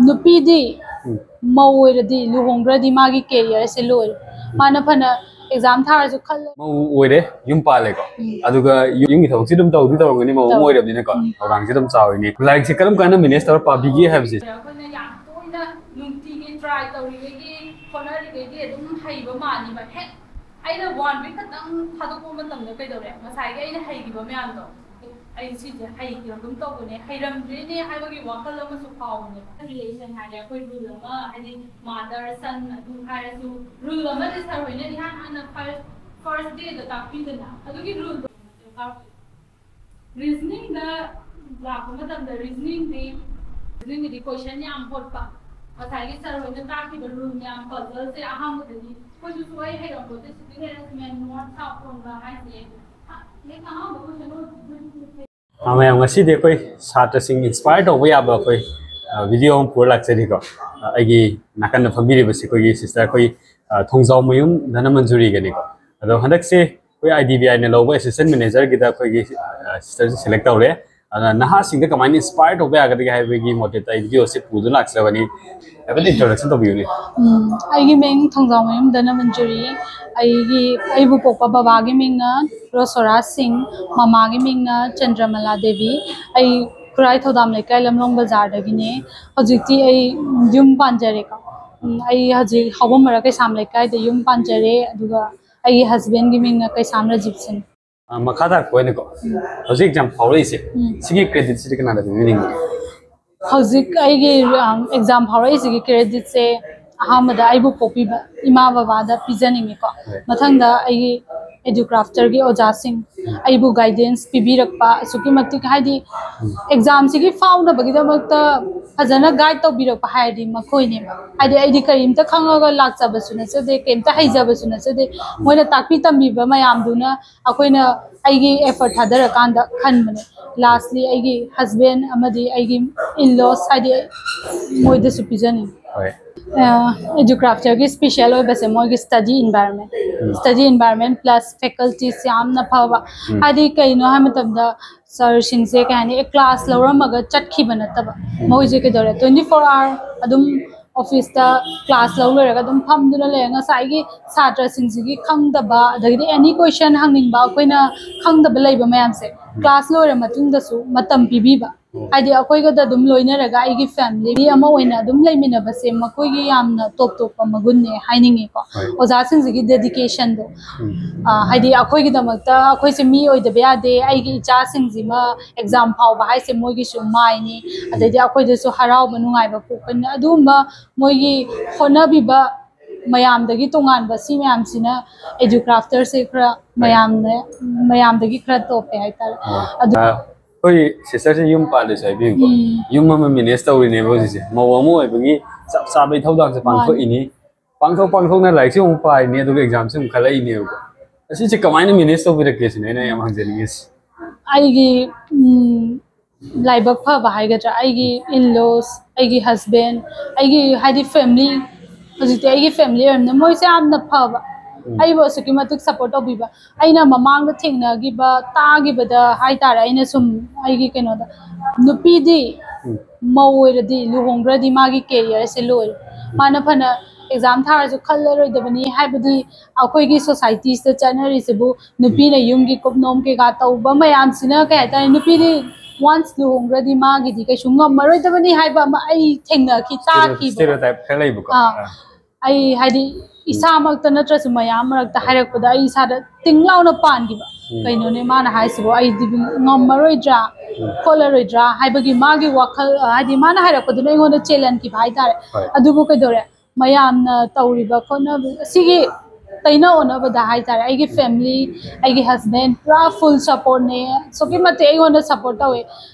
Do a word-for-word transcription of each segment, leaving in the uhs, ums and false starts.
ꯅꯨꯄꯤꯗꯤ ꯎꯝ꯫ ꯃꯧ ꯑꯣꯏꯔꯗꯤ, ꯂꯨꯍꯣꯡꯈ꯭ꯔꯗꯤ ꯃꯥꯒꯤ career ꯁꯦ ꯂꯣꯏꯔꯦ꯫ ꯃꯥꯅ ꯐꯅ exam ꯊꯥꯔꯁꯨ ꯈꯜꯂ ꯃꯧ ꯑꯣꯏꯔꯦ, ꯌꯨꯝ ꯄꯥꯜꯂꯦꯀꯣ꯫ ꯎꯝ꯫ ꯑꯗꯨꯒ ꯌꯨꯝꯒꯤ ꯊꯕꯛꯁꯤ ꯑꯗꯨꯝ ꯇꯧꯗꯤ ꯇꯧꯔꯝꯒꯅꯤ, ꯃꯧ ꯑꯃ ꯇꯧ- ꯑꯣꯏꯔꯕꯅꯤꯅꯀꯣ꯫ ꯎꯝ꯫ ꯊꯧꯗꯥꯡꯁꯤ ꯑꯗꯨꯝ ꯆꯥꯎꯔꯤꯅꯤ꯫ ꯂꯥꯏꯔꯤꯛꯁꯤ ꯀꯔꯝ ꯀꯥꯟꯗ manage ꯇꯧꯔ ꯄꯥꯕꯤꯒꯦ ꯍꯥꯏꯕꯁꯦ꯫ ꯑꯩꯈꯣꯏꯅ ꯌꯥꯝ ꯇꯣꯏꯅ ꯅꯨꯡꯇꯤꯒꯤ try ꯇꯧꯔꯤꯉꯩꯒꯤ, ꯍꯣꯠꯅꯔꯤꯉꯩꯒꯤ ꯑꯗꯨꯝ ꯍꯩꯕ ꯃꯥꯜꯂꯤꯕ꯫ ꯍꯦꯛ ꯑꯩꯅ one week ꯈꯛꯇꯪ ꯊꯥꯗꯣꯛꯄ ꯃꯇꯝꯗ ꯀꯩꯗꯧꯔꯦ? ꯉꯁꯥꯏꯒꯤ ꯑꯩꯅ ꯍꯩꯈꯤꯕ ꯃꯌꯥꯝꯗꯣ, ꯑꯩ ꯁꯤꯁꯦ ꯍꯩꯈꯤꯕꯒꯨꯝ ꯇꯧꯕꯅꯦ, ꯍꯩꯔꯝꯗ꯭ꯔꯦꯅꯦ ꯍꯥꯏꯕꯒꯤ ꯋꯥꯈꯜ ꯑꯃꯁꯨ ꯐꯥꯎꯕꯅꯦꯕ꯫ Relation ꯍꯥꯏꯔꯦ, ꯑꯩꯈꯣꯏ rule ꯑꯃ, ꯍꯥꯏꯗꯤ mother son ꯑꯗꯨ ꯍꯥꯏꯔꯁꯨ, rule ꯑꯃꯗꯤ sir ꯍꯣꯏꯅ ꯏꯍꯥꯟ ꯍꯥꯟꯅ first, first day ꯗ ꯇꯥꯛꯄꯤꯗꯅ, ꯑꯗꯨꯒꯤ rule ꯗꯣ ꯗꯔꯀꯥꯔ ꯑꯣꯏ꯫ Reasoning ꯗ ꯂꯥꯛꯄ ꯃꯇꯝꯗ, reasoning ꯗꯤ, reasoning ꯒꯤꯗꯤ question ꯌꯥꯝ ꯍꯣꯠꯄ, ꯉꯁꯥꯏꯒꯤ sir ꯍꯣꯏꯅ ꯇꯥꯛꯈꯤꯕ rule ꯃꯌꯥꯝ, puzzle ꯁꯦ ꯑꯍꯥꯟꯕꯗꯗꯤ ꯑꯩꯈꯣꯏꯁꯨ ꯁꯨꯡꯍꯩ ꯍꯩꯔꯝꯄꯣꯠꯇꯦ꯫ Sitting arrangement, knot ꯁꯥꯞ ꯀꯣꯟꯕ ꯍꯥꯏꯁꯦ ꯍꯦꯛ ꯑꯍꯥꯟꯕ question ꯑꯣꯏꯕꯗꯨꯗꯤ ꯑ, ꯃꯌꯥꯝ, ꯉꯁꯤꯗꯤ ꯑꯩꯈꯣꯏ ꯁꯥꯇ꯭ꯔꯁꯤꯡ inspire ꯇꯧꯕ ꯌꯥꯕ ꯑꯩꯈꯣꯏ, ꯑ, video ꯑꯃ ꯄꯨꯔ ꯂꯥꯛꯆꯔꯤꯀꯣ꯫ ꯑ, ꯑꯩꯒꯤ ꯅꯥꯀꯟꯗ ꯐꯝꯕꯤꯔꯤꯕꯁꯤ ꯑꯩꯈꯣꯏꯒꯤ sister ꯑꯩꯈꯣꯏ, ꯑ, ꯊꯣꯡꯖꯥꯎꯃꯌꯨꯝ ꯙꯅꯃꯟꯖꯨꯔꯤꯒꯅꯤꯀꯣ꯫ ꯑꯗꯣ ꯍꯟꯗꯛꯁꯦ ꯑꯩꯈꯣꯏ IDBI ꯅ ꯂꯧꯕ assistant manager ꯒꯤꯗ ꯑꯩꯈꯣꯏꯒꯤ, ꯑ, sister ꯁꯦ select ꯇꯧꯔꯦ꯫ ꯑꯗꯨꯅ ꯅꯍꯥꯁꯤꯡꯗ ꯀꯃꯥꯏꯅ inspire ꯇꯧꯕ ꯌꯥꯒꯗꯒꯦ ꯍꯥꯏꯕꯒꯤ ꯃꯣꯇꯤꯚꯇ ꯑꯩ video ꯑꯁꯤ ꯄꯨꯗꯨꯅ ꯂꯥꯛꯆꯕꯅꯤ꯫ ꯍꯥꯏꯐꯦꯠ introduction ꯇꯧꯕꯤꯌꯨꯅꯦ꯫ ꯎꯝ, ꯑꯩꯒꯤ ꯃꯤꯡ ꯊꯣꯡꯖꯥꯎꯃꯌꯨꯝ ꯙꯅꯃꯟꯖꯨꯔꯤ꯫ ꯑꯩꯒꯤ, ꯑꯩꯕꯨ ꯄꯣꯛꯄ ꯕꯕꯥꯒꯤ ꯃꯤꯡꯅ ꯔꯣꯁꯣꯔꯥꯖ ꯁꯤꯡ, ꯃꯃꯥꯒꯤ ꯃꯤꯡꯅ ꯆꯟꯗ꯭ꯔꯃꯂꯥ ꯗꯦꯕꯤ꯫ ꯑꯩ ꯈꯨꯔꯥꯏ ꯊꯧꯗꯥꯝ ꯂꯩꯀꯥꯏ ꯂꯝꯂꯣꯡ ꯕꯖꯥꯔꯗꯒꯤꯅꯦ꯫ ꯍꯧꯖꯤꯛꯇꯤ ꯑꯩ ꯌꯨꯝ ꯄꯥꯟꯖꯔꯦꯀꯣ꯫ ꯎꯝ, ꯑꯩ ꯍꯧꯖꯤꯛ ꯍꯥꯎꯕꯝ ꯃꯔꯛ ꯀꯩꯁꯥꯝ ꯂꯩꯀꯥꯏꯗ ꯌꯨꯝ ꯄꯥꯟꯖꯔꯦ, ꯑꯗꯨꯒ ꯑꯩꯒꯤ husband ꯒꯤ ꯃꯤꯡꯅ ꯀꯩꯁꯥꯝ ꯔꯖꯤꯕ ꯁꯤꯡ꯫ ꯑ, ꯃꯈꯥ ꯇꯥꯔꯛꯄ ꯑꯣꯏꯅꯀꯣ, ꯍꯧꯖꯤꯛ exam ꯐꯥꯎꯔꯛꯏꯁꯦ, ꯎꯝ꯫ ꯁꯤꯒꯤ credit ꯁꯤꯗꯤ ꯀꯅꯥꯗ ꯄꯤꯕꯤꯅꯤꯡꯕ? ꯍꯧꯖꯤꯛ ꯑꯩꯒꯤ, ꯑꯝ, exam ꯐꯥꯎꯔꯛꯏꯁꯤꯒꯤ credit ꯁꯦ ꯑꯍꯥꯟꯕꯗ ꯑꯩꯕꯨ ꯄꯣꯛꯄꯤꯕ ꯏꯃꯥ ꯕꯕꯥꯗ ꯄꯤꯖꯅꯤꯡꯉꯤꯀꯣ꯫ ꯍꯣꯏ꯫ ꯃꯊꯪꯗ ꯑꯩꯒꯤ Educrafter ꯒꯤ ꯑꯣꯖꯥꯁꯤꯡ, ꯎꯝ꯫ ꯑꯩꯕꯨ guidance ꯄꯤꯕꯤꯔꯛꯄ, ꯑꯁꯨꯛꯀꯤ ꯃꯇꯤꯛ, ꯍꯥꯏꯗꯤ, ꯎꯝ꯫ Exam ꯁꯤꯒꯤ ꯐꯥꯎꯅꯕꯒꯤꯗꯃꯛꯇ ꯐꯖꯅ guide ꯇꯧꯕꯤꯔꯛꯄ ꯍꯥꯏꯔꯗꯤ ꯃꯈꯣꯏꯅꯦꯕ꯫ ꯍꯥꯏꯗꯤ, ꯑꯩꯗꯤ ꯀꯔꯤꯝꯇ ꯈꯪꯉꯒ ꯂꯥꯛꯆꯕꯁꯨ ꯅꯠꯆꯗꯦ, ꯀꯔꯤꯝꯇ ꯍꯩꯖꯕꯁꯨ ꯅꯠꯆꯗꯦ꯫ ꯎꯝ꯫ ꯃꯣꯏꯅ ꯇꯥꯛꯄꯤ ꯇꯝꯕꯤꯕ ꯃꯌꯥꯝꯗꯨꯅ ꯑꯩꯈꯣꯏꯅ, ꯑꯩꯒꯤ effort ꯊꯥꯗꯔꯀꯥꯟꯗ ꯈꯟꯕꯅꯦ꯫ Lastly ꯑꯩꯒꯤ husband ꯑꯃꯗꯤ ꯑꯩꯒꯤ in-laws, ꯍꯥꯏꯗꯤ, ꯃꯣꯏꯗꯁꯨ ꯄꯤꯖꯅꯤꯡꯉꯤ꯫ ꯍꯣꯏ꯫ ꯑ, Educrafter ꯒꯤ special ꯑꯣꯏꯕꯁꯦ ꯃꯣꯏꯒꯤ study environment꯫ ꯎꯝ꯫ Study environment plus faculties ꯌꯥꯝꯅ ꯐꯕ꯫ ꯎꯝ꯫ ꯍꯥꯏꯗꯤ, ꯀꯩꯅꯣ ꯍꯥꯏ ꯃꯇꯝꯗ, ꯁꯥꯔꯁꯤꯡꯁꯦ ꯀꯩ ꯍꯥꯏꯅꯤ, ꯀ꯭ꯂꯥꯁ ꯂꯧꯔꯝꯃꯒ ꯆꯠꯈꯤꯕ ꯅꯠꯇꯕ, ꯃꯈꯣꯏꯁꯦ ꯀꯩꯗꯧꯔꯦ, ꯇ꯭ꯋꯦꯟꯇꯤ ꯐꯣꯔ ꯑꯋꯥꯔ ꯑꯗꯨꯝ ꯑꯣꯐꯤꯁꯇ ꯀ꯭ꯂꯥꯁ ꯂꯧ ꯂꯣꯏꯔꯒ ꯑꯗꯨꯝ ꯐꯝꯗꯨꯅ ꯂꯩꯔꯦ꯫ ꯉꯁꯥꯏꯒꯤ ꯁꯥꯇ꯭ꯔꯁꯤꯡꯁꯤꯒꯤ ꯈꯪꯗꯕ, ꯑꯗꯒꯤꯗꯤ ꯑꯦꯅꯤ ꯀꯣꯏꯁꯟ ꯍꯪꯅꯤꯡꯕ, ꯑꯩꯈꯣꯏꯅ ꯈꯪꯗꯕ ꯂꯩꯕ ꯃꯌꯥꯝꯁꯦ ꯀ꯭ꯂꯥꯁ ꯂꯣꯏꯔ ꯃꯇꯨꯡꯗꯁꯨ ꯃꯇꯝ ꯄꯤꯕꯤꯕ, ꯍꯥꯏꯗꯤ ꯑꯩꯈꯣꯏꯒꯗ ꯑꯗꯨꯝ ꯂꯣꯏꯅꯔꯒ ꯑꯩꯒꯤ ꯐꯦꯃꯤꯂꯤ ꯑꯃ ꯑꯣꯏꯅ ꯑꯗꯨꯝ ꯂꯩꯃꯤꯟꯅꯕꯁꯦ ꯃꯈꯣꯏꯒꯤ ꯌꯥꯝꯅ ꯇꯣꯞ ꯇꯣꯞꯄ ꯃꯒꯨꯟꯅꯦ ꯍꯥꯏꯅꯤꯡꯉꯦꯀꯣ꯫ ꯑꯣꯖꯥꯁꯤꯡꯁꯤꯒꯤ ꯗꯦꯗꯤꯀꯦꯁꯟꯗꯣ, ꯍꯥꯏꯗꯤ ꯑꯩꯈꯣꯏꯒꯤꯗꯃꯛꯇ ꯑꯩꯈꯣꯏꯁꯦ ꯃꯤ ꯑꯣꯏꯗꯕ ꯌꯥꯗꯦ, ꯑꯩꯒꯤ ꯏꯆꯥꯁꯤꯡꯁꯤꯃ ꯑꯦꯛꯖꯥꯝ ꯐꯥꯎꯕ ꯍꯥꯏꯁꯦ ꯃꯣꯏꯒꯤꯁꯨ ꯃꯥꯏꯅꯤ, ꯑꯗꯩꯗꯤ ꯑꯩꯈꯣꯏꯗꯁꯨ ꯍꯔꯥꯎꯕ ꯅꯨꯡꯉꯥꯏꯕ ꯄꯣꯛꯄꯅꯤꯅ, ꯑꯗꯨꯒꯨꯝꯕ ꯃꯣꯏꯒꯤ ꯍꯣꯠꯅꯕꯤꯕ ꯃꯌꯥꯝꯗꯒꯤ ꯇꯣꯉꯥꯟꯕ ꯁꯤ ꯃꯌꯥꯝꯁꯤꯅ ꯑꯦꯖꯨꯀ꯭ꯔꯥꯐꯇꯔꯁꯦ ꯈꯔ ꯃꯌꯥꯝꯅ ꯃꯌꯥꯝꯗꯒꯤ ꯈꯔ ꯇꯣꯞꯄꯦ ꯍꯥꯏꯇꯥꯔꯦ꯫ ꯑꯗꯨ ꯑꯩꯈꯣꯏ ꯁꯤꯁꯇꯔꯁꯦ ꯌꯨꯝ ꯄꯥꯜꯂꯦꯁꯨ ꯍꯥꯏꯕꯤꯌꯨꯀꯣ꯫ ꯌꯨꯝ ꯑꯃ ꯃꯦꯅꯦꯖ ꯇꯧꯔꯤꯅꯦꯕ ꯍꯧꯖꯤꯛꯁꯦ꯫ ꯃꯧ ꯑꯃ ꯑꯣꯏꯕꯒꯤ ꯆꯞ ꯆꯥꯕ ꯏꯊꯧꯗꯥꯡꯁꯦ ꯄꯥꯡꯊꯣꯛꯏꯅꯤ꯫ ꯄꯥꯡꯊꯣꯛ ꯄꯥꯡꯊꯣꯛꯅ ꯂꯥꯏꯔꯤꯛꯁꯦ ꯑꯃꯨꯛ ꯄꯥꯔꯤꯅꯤ, ꯑꯗꯨꯒ ꯑꯦꯛꯖꯥꯝꯁꯦ ꯑꯃꯨꯛ ꯈꯜꯂꯛꯏꯅꯦꯕꯀꯣ꯫ ꯑꯁꯤꯁꯦ ꯀꯃꯥꯏꯅ ꯃꯦꯅꯦꯖ ꯇꯧꯕꯤꯔꯛꯀꯦ ꯁꯤꯅꯦ ꯑꯩꯅ ꯌꯥꯝ ꯍꯪꯖꯅꯤꯡꯉꯤꯁꯦ꯫ ꯑꯩꯒꯤ ꯎꯝ, ꯂꯥꯏꯕꯛ ꯐꯕ ꯍꯥꯏꯒꯗ꯭ꯔꯥ, ꯑꯩꯒꯤ ꯏꯟꯂꯣꯁ, ꯑꯩꯒꯤ ꯍꯁꯕꯦꯟ, ꯑꯩꯒꯤ ꯍꯥꯏꯗꯤ ꯐꯦꯃꯤꯂꯤ, ꯍꯧꯖꯤꯛꯇꯤ ꯑꯩꯒꯤ ꯐꯦꯃꯤꯂꯤ ꯑꯣꯏꯔꯕꯅꯤꯅ ꯃꯣꯏꯁꯦ ꯌꯥꯝꯅ ꯐꯕ꯫ ꯑꯩꯕꯨ ꯑꯁꯨꯛꯀꯤ ꯃꯇꯤꯛ ꯁꯞꯄꯣꯔꯠ ꯇꯧꯕꯤꯕ꯫ ꯑꯩꯅ ꯃꯃꯥꯡꯗ ꯊꯦꯡꯅꯈꯤꯕ, ꯇꯥꯈꯤꯕꯗ ꯍꯥꯏꯇꯥꯔꯦ, ꯑꯩꯅ ꯁꯨꯝ ꯑꯩꯒꯤ ꯀꯩꯅꯣꯗ, ꯅꯨꯄꯤꯗꯤ ꯃꯧ ꯑꯣꯏꯔꯗꯤ, ꯂꯨꯍꯣꯡꯈ꯭ꯔꯗꯤ ꯃꯥꯒꯤ ꯀꯦꯔꯤꯌꯔꯁꯦ ꯂꯣꯏꯔꯦ꯫ ꯃꯥꯅ ꯐꯅ ꯑꯦꯛꯖꯥꯝ ꯊꯥꯔꯁꯨ ꯈꯜꯂꯔꯣꯏꯗꯕꯅꯤ꯫ ꯍꯥꯏꯕꯗꯤ ꯑꯩꯈꯣꯏꯒꯤ ꯁꯣꯁꯥꯏꯇꯤꯁꯤꯗ ꯆꯠꯅꯔꯤꯁꯤꯕꯨ ꯅꯨꯄꯤꯅ ꯌꯨꯝꯒꯤ ꯀꯨꯞꯅꯣꯝ ꯀꯩꯀꯥ ꯇꯧꯕ ꯃꯌꯥꯝꯁꯤꯅ, ꯀꯩ ꯍꯥꯏꯇꯥꯔꯦ, ꯅꯨꯄꯤꯗꯤ ꯋꯥꯟꯁ ꯂꯨꯍꯣꯡꯈ꯭ꯔꯗꯤ ꯃꯥꯒꯤꯗꯤ ꯀꯩꯁꯨ ꯉꯝꯃꯔꯣꯏꯗꯕꯅꯤ ꯍꯥꯏꯕ ꯑꯃ ꯑꯩ ꯊꯦꯡꯅꯈꯤ, ꯇꯥꯈꯤꯕ꯫ ꯁ꯭ꯇꯦꯔꯤꯑꯣꯇꯥꯏꯞ ꯈꯔ ꯂꯩꯕꯀꯣ꯫ ꯑꯥ, ꯑꯩ ꯍꯥꯏꯗꯤ ꯏꯁꯥꯃꯛꯇ ꯅꯠꯇ꯭ꯔꯁꯨ ꯃꯌꯥꯝ ꯃꯔꯛꯇ ꯍꯥꯏꯔꯛꯄꯗ ꯑꯩ ꯏꯁꯥꯗ ꯇꯤꯡ ꯂꯥꯎꯅ ꯄꯥꯟꯈꯤꯕ꯫ ꯀꯩꯅꯣꯅꯦ ꯃꯥꯅ ꯍꯥꯏꯁꯤꯕꯣ, ꯑꯩꯗꯤ ꯉꯝꯃꯔꯣꯏꯗ꯭ꯔꯥ, ꯈꯣꯠꯂꯔꯣꯏꯗ꯭ꯔꯥ ꯍꯥꯏꯕꯒꯤ ꯃꯥꯒꯤ ꯋꯥꯈꯜ, ꯍꯥꯏꯗꯤ ꯃꯥꯅ ꯍꯥꯏꯔꯛꯄꯗꯨꯅ ꯑꯩꯉꯣꯟꯗ ꯆꯦꯂꯦꯟꯈꯤꯕ ꯍꯥꯏꯇꯥꯔꯦ꯫ ꯑꯗꯨꯕꯨ ꯀꯩꯗꯧꯔꯦ, ꯃꯌꯥꯝꯅ ꯇꯧꯔꯤꯕ ꯈꯣꯠꯅꯕ ꯁꯤꯒꯤ ꯇꯩꯅ ꯑꯣꯟꯅꯕꯗ ꯍꯥꯏꯇꯥꯔꯦ, ꯑꯩꯒꯤ ꯐꯦꯃꯤꯂꯤ, ꯑꯩꯒꯤ ꯍꯁꯕꯦꯟ ꯄꯨꯔꯥ ꯐꯨꯜ ꯁꯞꯄꯣꯔꯠꯅꯦ꯫ ꯑꯁꯨꯛꯀꯤ ꯃꯇꯤꯛ ꯑꯩꯉꯣꯟꯗ ꯁꯞꯄꯣꯔꯠ ꯇꯧꯋꯦ꯫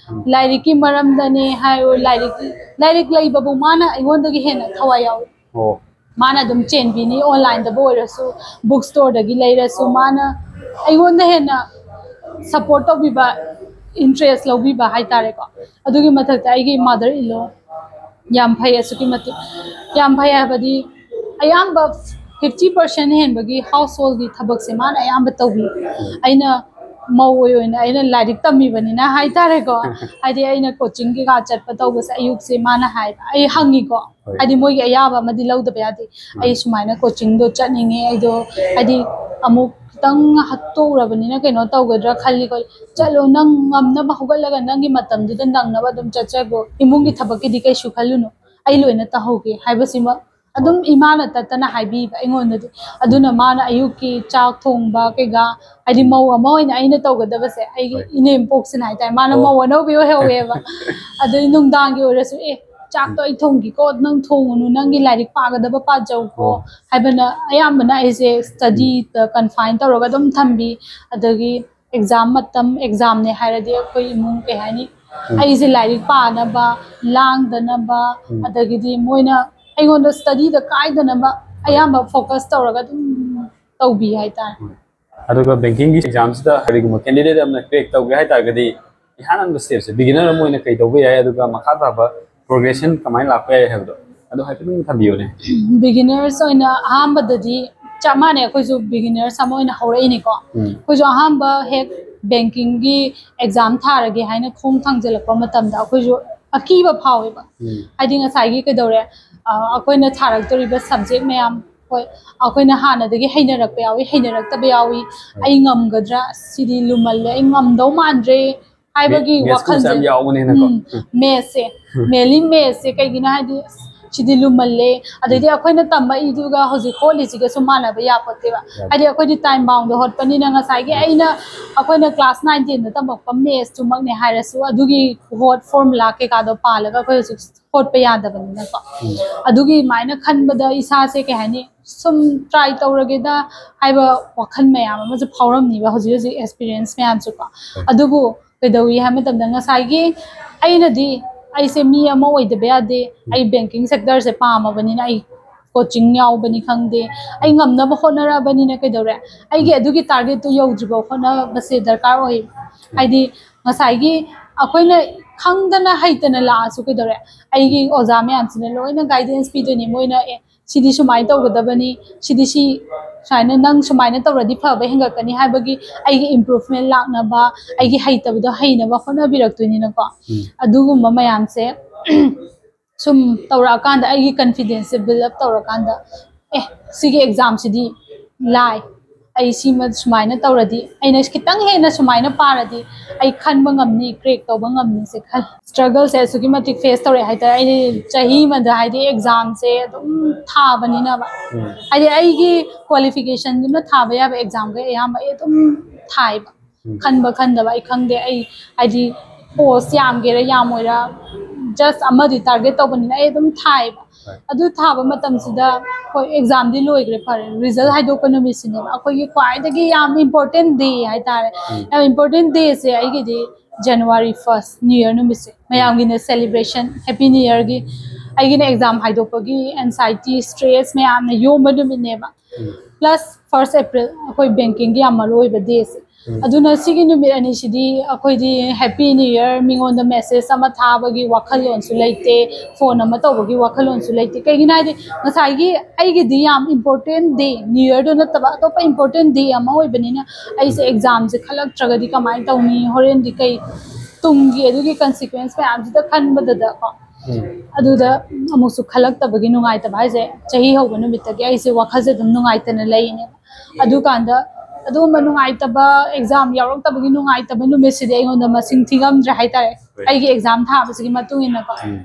ꯂꯥꯏꯔꯤꯛꯀꯤ ꯃꯔꯝꯗꯅꯦ ꯍꯥꯏꯔꯣ, ꯂꯥꯏꯔꯤꯛ ꯂꯥꯏꯔꯤꯛ ꯂꯩꯕꯕꯨ ꯃꯥꯅ ꯑꯩꯉꯣꯟꯗꯒꯤ ꯍꯦꯟꯅ ꯊꯋꯥꯏ ꯌꯥꯎꯋꯦ꯫ ꯑꯣ꯫ ꯃꯥꯅ ꯑꯗꯨꯝ ꯆꯦꯟꯕꯤꯅꯤ, ꯑꯣꯟꯂꯥꯏꯟꯗꯕꯨ ꯑꯣꯏꯔꯁꯨ, ꯕꯨꯛ ꯁ꯭ꯇꯣꯔꯗꯒꯤ ꯂꯩꯔꯁꯨ, ꯃꯥꯅ ꯑꯩꯉꯣꯟꯗ ꯍꯦꯟꯅ ꯁꯞꯄꯣꯔꯠ ꯇꯧꯕꯤꯕ, ꯏꯟꯇꯔꯦꯁ ꯂꯧꯕꯤꯕ ꯍꯥꯏꯇꯥꯔꯦꯀꯣ꯫ ꯑꯗꯨꯒꯤ ꯃꯊꯛꯇ ꯑꯩꯒꯤ ꯃꯥꯗꯔ ꯏꯟꯂꯣ ꯌꯥꯝ ꯐꯩ, ꯑꯁꯨꯛꯀꯤ ꯃꯇꯤꯛ ꯌꯥꯝ ꯐꯩ ꯍꯥꯏꯕꯗꯤ ꯑꯌꯥꯝꯕ ꯐꯤꯐꯇꯤ ꯄꯥꯔꯁꯦꯟ ꯍꯦꯟꯕꯒꯤ ꯍꯥꯎꯁ ꯍꯣꯜꯒꯤ ꯊꯕꯛꯁꯦ ꯃꯥꯅ ꯑꯌꯥꯝꯕ ꯇꯧꯕꯤ꯫ ꯑꯩꯅ ꯃꯧ ꯑꯣꯏꯅ ꯑꯩꯅ ꯂꯥꯏꯔꯤꯛ ꯇꯝꯃꯤꯕꯅꯤꯅ ꯍꯥꯏꯇꯥꯔꯦꯀꯣ꯫ ꯍꯥꯏꯗꯤ ꯑꯩꯅ ꯀꯣꯆꯤꯡ ꯀꯩꯀꯥ ꯆꯠꯄ ꯇꯧꯕꯁꯦ ꯑꯌꯨꯛꯁꯦ ꯃꯥꯅ ꯍꯥꯏꯕ, ꯑꯩ ꯍꯪꯉꯤꯀꯣ꯫ ꯍꯣꯏ꯫ ꯍꯥꯏꯗꯤ ꯃꯣꯏꯒꯤ ꯑꯌꯥꯕ ꯑꯃꯗꯤ ꯂꯧꯗꯕ ꯌꯥꯗꯦ꯫ ꯎꯝ꯫ "ꯑꯩ ꯁꯨꯃꯥꯏꯅ ꯀꯣꯆꯤꯡꯗꯣ ꯆꯠꯅꯤꯡꯉꯦ, ꯑꯩꯗꯣ ꯍꯥꯏꯗꯤ ꯑꯃꯨꯛ ꯈꯤꯇꯪ ꯍꯥꯠꯇꯣꯛꯎꯔꯕꯅꯤꯅ ꯀꯩꯅꯣ ꯇꯧꯒꯗ꯭ꯔꯥ ꯈꯜꯂꯤꯀꯣ"꯫ "ꯆꯠꯂꯣ, ꯅꯪ ꯉꯝꯅꯕ ꯍꯧꯒꯠꯂꯒ ꯅꯪꯒꯤ ꯃꯇꯝꯗꯨꯗ ꯅꯪꯅꯕ ꯑꯗꯨꯝ ꯆꯠꯆꯒꯣ, ꯏꯃꯨꯡꯒꯤ ꯊꯕꯛꯀꯤꯗꯤ ꯀꯩꯁꯨ ꯈꯜꯂꯨꯅꯨ, ꯑꯩ ꯂꯣꯏꯅ ꯇꯧꯍꯧꯒꯦ" ꯍꯥꯏꯕꯁꯤꯃ ꯑꯗꯨꯝ ꯏꯃꯥꯅ ꯇꯠꯇꯅ ꯍꯥꯏꯕꯤꯕ ꯑꯩꯉꯣꯟꯗꯗꯤ꯫ ꯑꯗꯨꯅ ꯃꯥꯅ ꯑꯌꯨꯛꯀꯤ ꯆꯥꯛ ꯊꯣꯡꯕ ꯀꯩꯀꯥ, ꯍꯥꯏꯗꯤ ꯃꯧ ꯑꯃ ꯑꯣꯏꯅ ꯑꯩꯅ ꯇꯧꯒꯗꯕꯁꯦ ꯑꯩꯒꯤ ꯍꯣꯏ꯫ ꯏꯅꯦꯝꯄꯣꯛꯁꯤꯅ ꯍꯥꯏꯇꯥꯔꯦ, ꯃꯥꯅ ꯑꯣ꯫ ꯃꯧ ꯑꯅꯧꯕꯤ ꯑꯣꯏꯍꯧꯋꯦꯕ꯫ ꯑꯗꯨꯗꯤ ꯅꯨꯡꯗꯥꯡꯒꯤ ꯑꯣꯏꯔꯁꯨ, "ꯑꯦ, ꯆꯥꯛꯇꯣ ꯑꯩ ꯊꯣꯡꯒꯦꯀꯣ, ꯅꯪ ꯊꯣꯡꯉꯨꯅꯨ, ꯅꯪꯒꯤ ꯂꯥꯏꯔꯤꯛ ꯄꯥꯒꯗꯕ ꯄꯥꯖꯧꯀꯣ" ꯑꯣ꯫ ꯍꯥꯏꯕꯅ ꯑꯌꯥꯝꯕꯅ ꯑꯩꯁꯦ ꯁ꯭ꯇꯗꯤꯗ ꯀꯟꯐꯥꯏꯟ ꯇꯧꯔꯒ ꯑꯗꯨꯝ ꯊꯝꯕꯤ꯫ ꯑꯗꯒꯤ ꯑꯦꯛꯖꯥꯝ ꯃꯇꯝ, ꯑꯦꯛꯖꯥꯝꯅꯦ ꯍꯥꯏꯔꯗꯤ ꯑꯩꯈꯣꯏ ꯏꯃꯨꯡ ꯀꯩ ꯍꯥꯏꯅꯤ, ꯎꯝ꯫ ꯑꯩꯁꯦ ꯂꯥꯏꯔꯤꯛ ꯄꯥꯅꯕ, ꯂꯥꯡꯗꯅꯕ, ꯎꯝ꯫ ꯑꯗꯒꯤꯗꯤ ꯃꯣꯏꯅ ꯑꯩꯉꯣꯟꯗ ꯁ꯭ꯇꯗꯤꯗ ꯀꯥꯏꯗꯅꯕ ꯑꯌꯥꯝꯕ ꯐꯣꯀꯁ ꯇꯧꯔꯒ ꯑꯗꯨꯝ ꯇꯧꯕꯤ ꯍꯥꯏꯇꯥꯔꯦ꯫ ꯎꯝ꯫ ꯑꯗꯨꯒ ꯕꯦꯡꯀꯤꯡꯒꯤ ꯑꯦꯛꯖꯥꯝꯁꯤꯗ ꯀꯔꯤꯒꯨꯝꯕ ꯀꯦꯟꯗꯤꯗꯦꯠ ꯑꯃꯅ ꯀ꯭ꯔꯦꯛ ꯇꯧꯒꯦ ꯍꯥꯏ ꯇꯥꯔꯒꯗꯤ, ꯏꯍꯥꯟ ꯍꯥꯟꯕ ꯁ꯭ꯇꯦꯞꯁꯦ ꯕꯤꯒꯤꯅꯔ ꯑꯃ ꯑꯣꯏꯅ ꯀꯩ ꯇꯧꯕ ꯌꯥꯏ, ꯑꯗꯨꯒ ꯃꯈꯥ ꯇꯥꯕ ꯄ꯭ꯔꯣꯒ꯭ꯔꯦꯁꯟ ꯀꯃꯥꯏꯅ ꯂꯥꯛꯄ ꯌꯥꯏ ꯍꯥꯏꯕꯗꯣ, ꯑꯗꯨ ꯍꯥꯏꯐꯦꯠꯇꯪ ꯊꯝꯕꯤꯌꯨꯅꯦ꯫ ꯕꯤꯒꯤꯅꯔꯁ ꯑꯣꯏꯅ ꯑꯍꯥꯟꯕꯗꯗꯤ ꯆꯞ ꯃꯥꯟꯅꯩ, ꯑꯩꯈꯣꯏꯁꯨ ꯕꯤꯒꯤꯅꯔꯁ ꯑꯃ ꯑꯣꯏꯅ ꯍꯧꯔꯛꯏꯅꯤꯀꯣ꯫ ꯎꯝ꯫ ꯑꯩꯈꯣꯏꯁꯨ ꯑꯍꯥꯟꯕ ꯍꯦꯛ ꯕꯦꯡꯀꯤꯡꯒꯤ ꯑꯦꯛꯖꯥꯝ ꯊꯥꯔꯒꯦ ꯍꯥꯏꯅ ꯈꯣꯡ ꯊꯥꯡꯖꯤꯜꯂꯛꯄ ꯃꯇꯝꯗ ꯑꯩꯈꯣꯏꯁꯨ ꯑꯀꯤꯕ ꯐꯥꯎꯋꯦꯕ꯫ ꯎꯝ꯫ ꯍꯥꯏꯗꯤ ꯉꯁꯥꯏꯒꯤ ꯀꯩꯗꯧꯔꯦ, ꯑ, ꯑꯩꯈꯣꯏꯅ ꯊꯥꯔꯛꯇꯣꯔꯤꯕ ꯁꯕꯖꯦꯛ ꯃꯌꯥꯝ, ꯍꯣꯏ, ꯑꯩꯈꯣꯏꯅ ꯍꯥꯟꯅꯗꯒꯤ ꯍꯩꯅꯔꯛꯄ ꯌꯥꯎꯏ, ꯍꯩꯅꯔꯛꯇꯕ ꯌꯥꯎꯏ꯫ ꯍꯣꯏ꯫ "ꯑꯩ ꯉꯝꯒꯗ꯭ꯔꯥ? ꯁꯤꯗꯤ ꯂꯨꯃꯜꯂꯦ, ꯑꯩ ꯉꯝꯗꯧ ꯃꯥꯟꯗ꯭ꯔꯦ" ꯍꯥꯏꯕꯒꯤ ꯃꯦ-, ꯃꯦꯠꯁꯀꯨꯝꯕꯁꯦ ꯌꯥꯝ ꯋꯥꯈꯜꯁꯦ꯫ ꯌꯥꯎꯕꯅꯤꯅꯀꯣ꯫ ꯎꯝ, ꯎꯝ꯫ ꯃꯦꯠꯁꯁꯦ, ꯎꯝ꯫ ꯃꯦꯟꯂꯤ ꯃꯦꯠꯁꯁꯦ꯫ ꯀꯩꯒꯤꯅꯣ ꯍꯥꯏꯗꯤ, "ꯑꯁ, ꯁꯤꯗꯤ ꯂꯨꯃꯜꯂꯦ", ꯑꯗꯩꯗꯤ ꯎꯝ꯫ ꯑꯩꯈꯣꯏꯅ ꯇꯝꯃꯛꯏꯗꯨꯒ ꯍꯧꯖꯤꯛ ꯍꯣꯠꯂꯤꯁꯤꯒꯁꯨ ꯃꯥꯟꯅꯕ ꯌꯥꯄꯣꯠꯇꯦꯕ꯫ ꯌꯥꯄꯣꯠꯇꯦ꯫ ꯍꯥꯏꯗꯤ ꯑꯩꯈꯣꯏꯗꯤ ꯇꯥꯏꯝ ꯕꯥꯎꯟꯗ ꯍꯣꯠꯄꯅꯤꯅ ꯉꯁꯥꯏꯒꯤ ꯎꯝ꯫ ꯑꯩꯅ, ꯑꯩꯈꯣꯏꯅ ꯀ꯭ꯂꯥꯁ ꯅꯥꯏꯟ ꯇꯦꯟꯗ ꯇꯝꯃꯛꯄ ꯃꯦꯠꯁꯇꯨꯃꯛꯅꯦ ꯍꯥꯏꯔꯁꯨ ꯑꯗꯨꯒꯤ ꯍꯣꯠ ꯐꯣꯔꯃꯨꯂꯥ ꯀꯩꯀꯥꯗꯣ ꯄꯥꯜꯂꯒ ꯑꯩꯈꯣꯏ ꯍꯧꯖꯤꯛ ꯍꯣꯠꯄ ꯌꯥꯗꯕꯅꯤꯅꯀꯣ꯫ ꯎꯝ꯫ ꯑꯗꯨꯒꯤ ꯑꯗꯨꯃꯥꯏꯅ ꯈꯟꯕꯗ ꯏꯁꯥꯁꯦ ꯀꯩ ꯍꯥꯏꯅꯤ, ꯁꯨꯝ ꯇ꯭ꯔꯥꯏ ꯇꯧꯔꯒꯦꯗ ꯍꯥꯏꯕ ꯋꯥꯈꯜ ꯃꯌꯥꯝ ꯑꯃꯁꯨ ꯐꯥꯎꯔꯝꯅꯤꯕ ꯍꯧꯖꯤꯛ ꯍꯧꯖꯤꯛ ꯑꯦꯛꯁꯄꯤꯔꯤꯌꯦꯟꯁ ꯃꯌꯥꯝꯁꯨꯀꯣ꯫ ꯍꯣꯏ꯫ ꯑꯗꯨꯕꯨ ꯀꯩꯗꯧꯏ ꯍꯥꯏꯕ ꯃꯇꯝꯗ ꯉꯁꯥꯏꯒꯤ ꯑꯩꯅꯗꯤ ꯑꯩꯁꯦ ꯃꯤ ꯑꯃ ꯑꯣꯏꯗꯕ ꯌꯥꯗꯦ, ꯎꯝ꯫ ꯑꯩ ꯕꯦꯡꯀꯤꯡ ꯁꯦꯛꯇꯔꯁꯦ ꯄꯥꯝꯃꯕꯅꯤꯅ ꯑꯩ ꯀꯣꯆꯤꯡ ꯌꯥꯎꯕꯅꯤ ꯈꯪꯗꯦ, ꯑꯩ ꯉꯝꯅꯕ ꯍꯣꯠꯅꯔꯛꯑꯕꯅꯤꯅ ꯀꯩꯗꯧꯔꯦ, ꯑꯩꯒꯤ ꯎꯝ꯫ ꯑꯗꯨꯒꯤ ꯇꯥꯔꯒꯦꯠꯇꯨ ꯌꯧꯗ꯭ꯔꯤꯐꯥꯎ ꯍꯣꯠꯅꯕꯁꯦ ꯗꯔꯀꯥꯔ ꯑꯣꯏ꯫ ꯎꯝ꯫ ꯍꯥꯏꯗꯤ ꯉꯁꯥꯏꯒꯤ ꯑꯩꯈꯣꯏꯅ ꯈꯪꯗꯅ ꯍꯩꯇꯅ ꯂꯥꯛꯑꯁꯨ ꯀꯩꯗꯧꯔꯦ, ꯑꯩꯒꯤ ꯑꯣꯖꯥ ꯃꯌꯥꯝꯁꯤꯅ ꯂꯣꯏꯅ ꯒꯥꯏꯗꯦꯟꯁ ꯄꯤꯗꯣꯏꯅꯤ꯫ ꯃꯣꯏꯅ, "ꯑꯦ, ꯁꯤꯗꯤ ꯁꯨꯃꯥꯏꯅ ꯇꯧꯒꯗꯕꯅꯤ, ꯁꯤꯗꯤ ꯁꯤ ꯁꯨꯃꯥꯏꯅ ꯅꯪ ꯁꯨꯃꯥꯏꯅ ꯇꯧꯔꯗꯤ ꯐꯕ ꯍꯦꯟꯒꯠꯀꯅꯤ ꯍꯥꯏꯕꯒꯤ ꯑꯩꯒꯤ improvement ꯂꯥꯛꯅꯕ, ꯑꯩꯒꯤ ꯍꯩꯇꯕꯗꯣ ꯍꯩꯅꯕ ꯍꯣꯠꯅꯕꯤꯔꯛꯇꯣꯏꯅꯤꯅꯀꯣ꯫ ꯎꯝ. ꯑꯗꯨꯒꯨꯝꯕ ꯃꯌꯥꯝꯁꯦ ꯁꯨꯝ ꯇꯧꯔꯛꯑꯀꯥꯟꯗ ꯑꯩꯒꯤ confidence ꯁꯦ build up ꯇꯧꯔꯀꯥꯟꯗ, ꯑꯦ, ꯁꯤꯒꯤ exam ꯁꯤꯗꯤ ꯂꯥꯏ, ꯑꯩ ꯁꯤꯃ ꯁꯨꯃꯥꯏꯅ ꯇꯧꯔꯗꯤ, ꯑꯩꯅ ꯈꯤꯇꯪ ꯍꯦꯟꯅ ꯁꯨꯃꯥꯏꯅ ꯄꯥꯔꯗꯤ ꯑꯩ ꯈꯟꯕ ꯉꯝꯅꯤ, crack ꯇꯧꯕ ꯉꯝꯅꯤꯁꯦ ꯈꯜꯂꯤ꯫ Struggle ꯁꯦ ꯑꯁꯨꯛꯀꯤ ꯃꯇꯤꯛ face ꯇꯧꯔꯛꯑꯦ ꯍꯥꯏꯇꯥꯔꯦ꯫ ꯑꯩ ꯆꯍꯤ ꯑꯃꯗ ꯍꯥꯏꯗꯤ exam ꯁꯦ ꯑꯗꯨꯝ ꯊꯥꯕꯅꯤꯅꯕ, ꯎꯝ. ꯍꯥꯏꯗꯤ ꯑꯩꯒꯤ qualification ꯗꯨꯅ ꯊꯥꯕ ꯌꯥꯕ exam ꯈꯩ ꯑꯌꯥꯝꯕ ꯑꯩ ꯑꯗꯨꯝ ꯊꯥꯏꯕ꯫ ꯎꯝ. ꯈꯟꯕ ꯈꯟꯗꯕ ꯑꯩ ꯈꯪꯗꯦ꯫ ꯑꯩ ꯍꯥꯏꯗꯤ post ꯌꯥꯝꯒꯦꯔꯥ ꯌꯥꯝꯃꯣꯏꯔꯥ, just ꯑꯃꯗꯤ target ꯇꯧꯕꯅꯤꯅ ꯑꯩ ꯑꯗꯨꯝ ꯊꯥꯏꯕ꯫ Right. ꯑꯗꯨ ꯊꯥꯕ ꯃꯇꯝꯁꯤꯗ ꯍꯣꯏ exam ꯗꯤ ꯂꯣꯏꯈ꯭ꯔꯦ, ꯐꯔꯦ, result ꯍꯥꯏꯗꯣꯛꯄ ꯅꯨꯃꯤꯠꯁꯤꯅꯦꯕ ꯑꯩꯈꯣꯏꯒꯤ ꯈ꯭ꯋꯥꯏꯗꯒꯤ ꯌꯥꯝ important day ꯍꯥꯏꯇꯥꯔꯦ꯫ ꯎꯝ. ꯌꯥꯝ important day ꯁꯦ ꯑꯩꯒꯤꯗꯤ January first, new year ꯅꯨꯃꯤꯠꯁꯦ꯫ ꯃꯌꯥꯝꯒꯤꯅ celebration, happy new year ꯒꯤ, ꯑꯩꯒꯤꯅ exam ꯍꯥꯏꯗꯣꯛꯄꯒꯤ anxiety, stress ꯃꯌꯥꯝꯅ ꯌꯣꯝꯕ ꯅꯨꯃꯤꯠꯅꯦꯕ꯫ ꯎꯝ. Plus first April, ꯑꯩꯈꯣꯏ banking ꯒꯤ ꯌꯥꯝ ꯃꯔꯨ ꯑꯣꯏꯕ day ꯁꯦ꯫ ꯎꯝ. ꯑꯗꯨꯅ ꯁꯤꯒꯤ ꯅꯨꯃꯤꯠ ꯑꯅꯤꯁꯤꯗꯤ ꯑꯩꯈꯣꯏꯗꯤ happy new year, ꯃꯤꯉꯣꯟꯗ message ꯑꯃ ꯊꯥꯕꯒꯤ ꯋꯥꯈꯜꯂꯣꯟꯁꯨ ꯂꯩꯇꯦ, phone ꯑꯃ ꯇꯧꯕꯒꯤ ꯋꯥꯈꯜꯂꯣꯟꯁꯨ ꯂꯩꯇꯦ꯫ ꯀꯩꯒꯤꯅꯣ ꯍꯥꯏꯗꯤ ꯉꯁꯥꯏꯒꯤ ꯑꯩꯒꯤꯗꯤ ꯌꯥꯝ important day, new year ꯗꯣ ꯅꯠꯇꯕ ꯑꯇꯣꯞꯄ important day ꯑꯃ ꯑꯣꯏꯕꯅꯤꯅ, ꯑꯩꯁꯦ exam ꯁꯦ ꯈꯜꯂꯛꯇ꯭ꯔꯒꯗꯤ ꯀꯃꯥꯏꯅ ꯇꯧꯅꯤ, ꯍꯣꯔꯦꯟꯗꯤ ꯀꯩ ꯇꯨꯡꯒꯤ ꯑꯗꯨꯒꯤ consequence ꯃꯌꯥꯝꯁꯤꯗ ꯈꯟꯕꯗꯨꯗꯀꯣ꯫ ꯎꯝ. ꯑꯗꯨꯗ ꯑꯃꯨꯛꯁꯨ ꯈꯜꯂꯛꯇꯕꯒꯤ ꯅꯨꯡꯉꯥꯏꯇꯕ ꯍꯥꯏꯁꯦ, ꯆꯍꯤ ꯍꯧꯕ ꯅꯨꯃꯤꯠꯇꯒꯤ ꯑꯩꯁꯦ ꯋꯥꯈꯜꯁꯦ ꯑꯗꯨꯝ ꯅꯨꯡꯉꯥꯏꯇꯅ ꯂꯩꯅꯦꯕ꯫ ꯑꯗꯨꯀꯥꯟꯗ ꯑꯗꯨꯒꯨꯝꯕ ꯅꯨꯡꯉꯥꯏꯇꯕ, exam ꯌꯥꯎꯔꯛꯇꯕꯒꯤ ꯅꯨꯡꯉꯥꯏꯇꯕ ꯅꯨꯃꯤꯠꯁꯤꯗꯤ ꯑꯩꯉꯣꯟꯗ ꯃꯁꯤꯡ ꯊꯤꯉꯝꯗ꯭ꯔꯦ ꯍꯥꯏꯇꯥꯔꯦ, ꯍꯣꯏ. ꯑꯩꯒꯤ exam ꯊꯥꯕꯁꯤꯒꯤ ꯃꯇꯨꯡ ꯏꯟꯅꯀꯣ꯫ ꯎꯝ.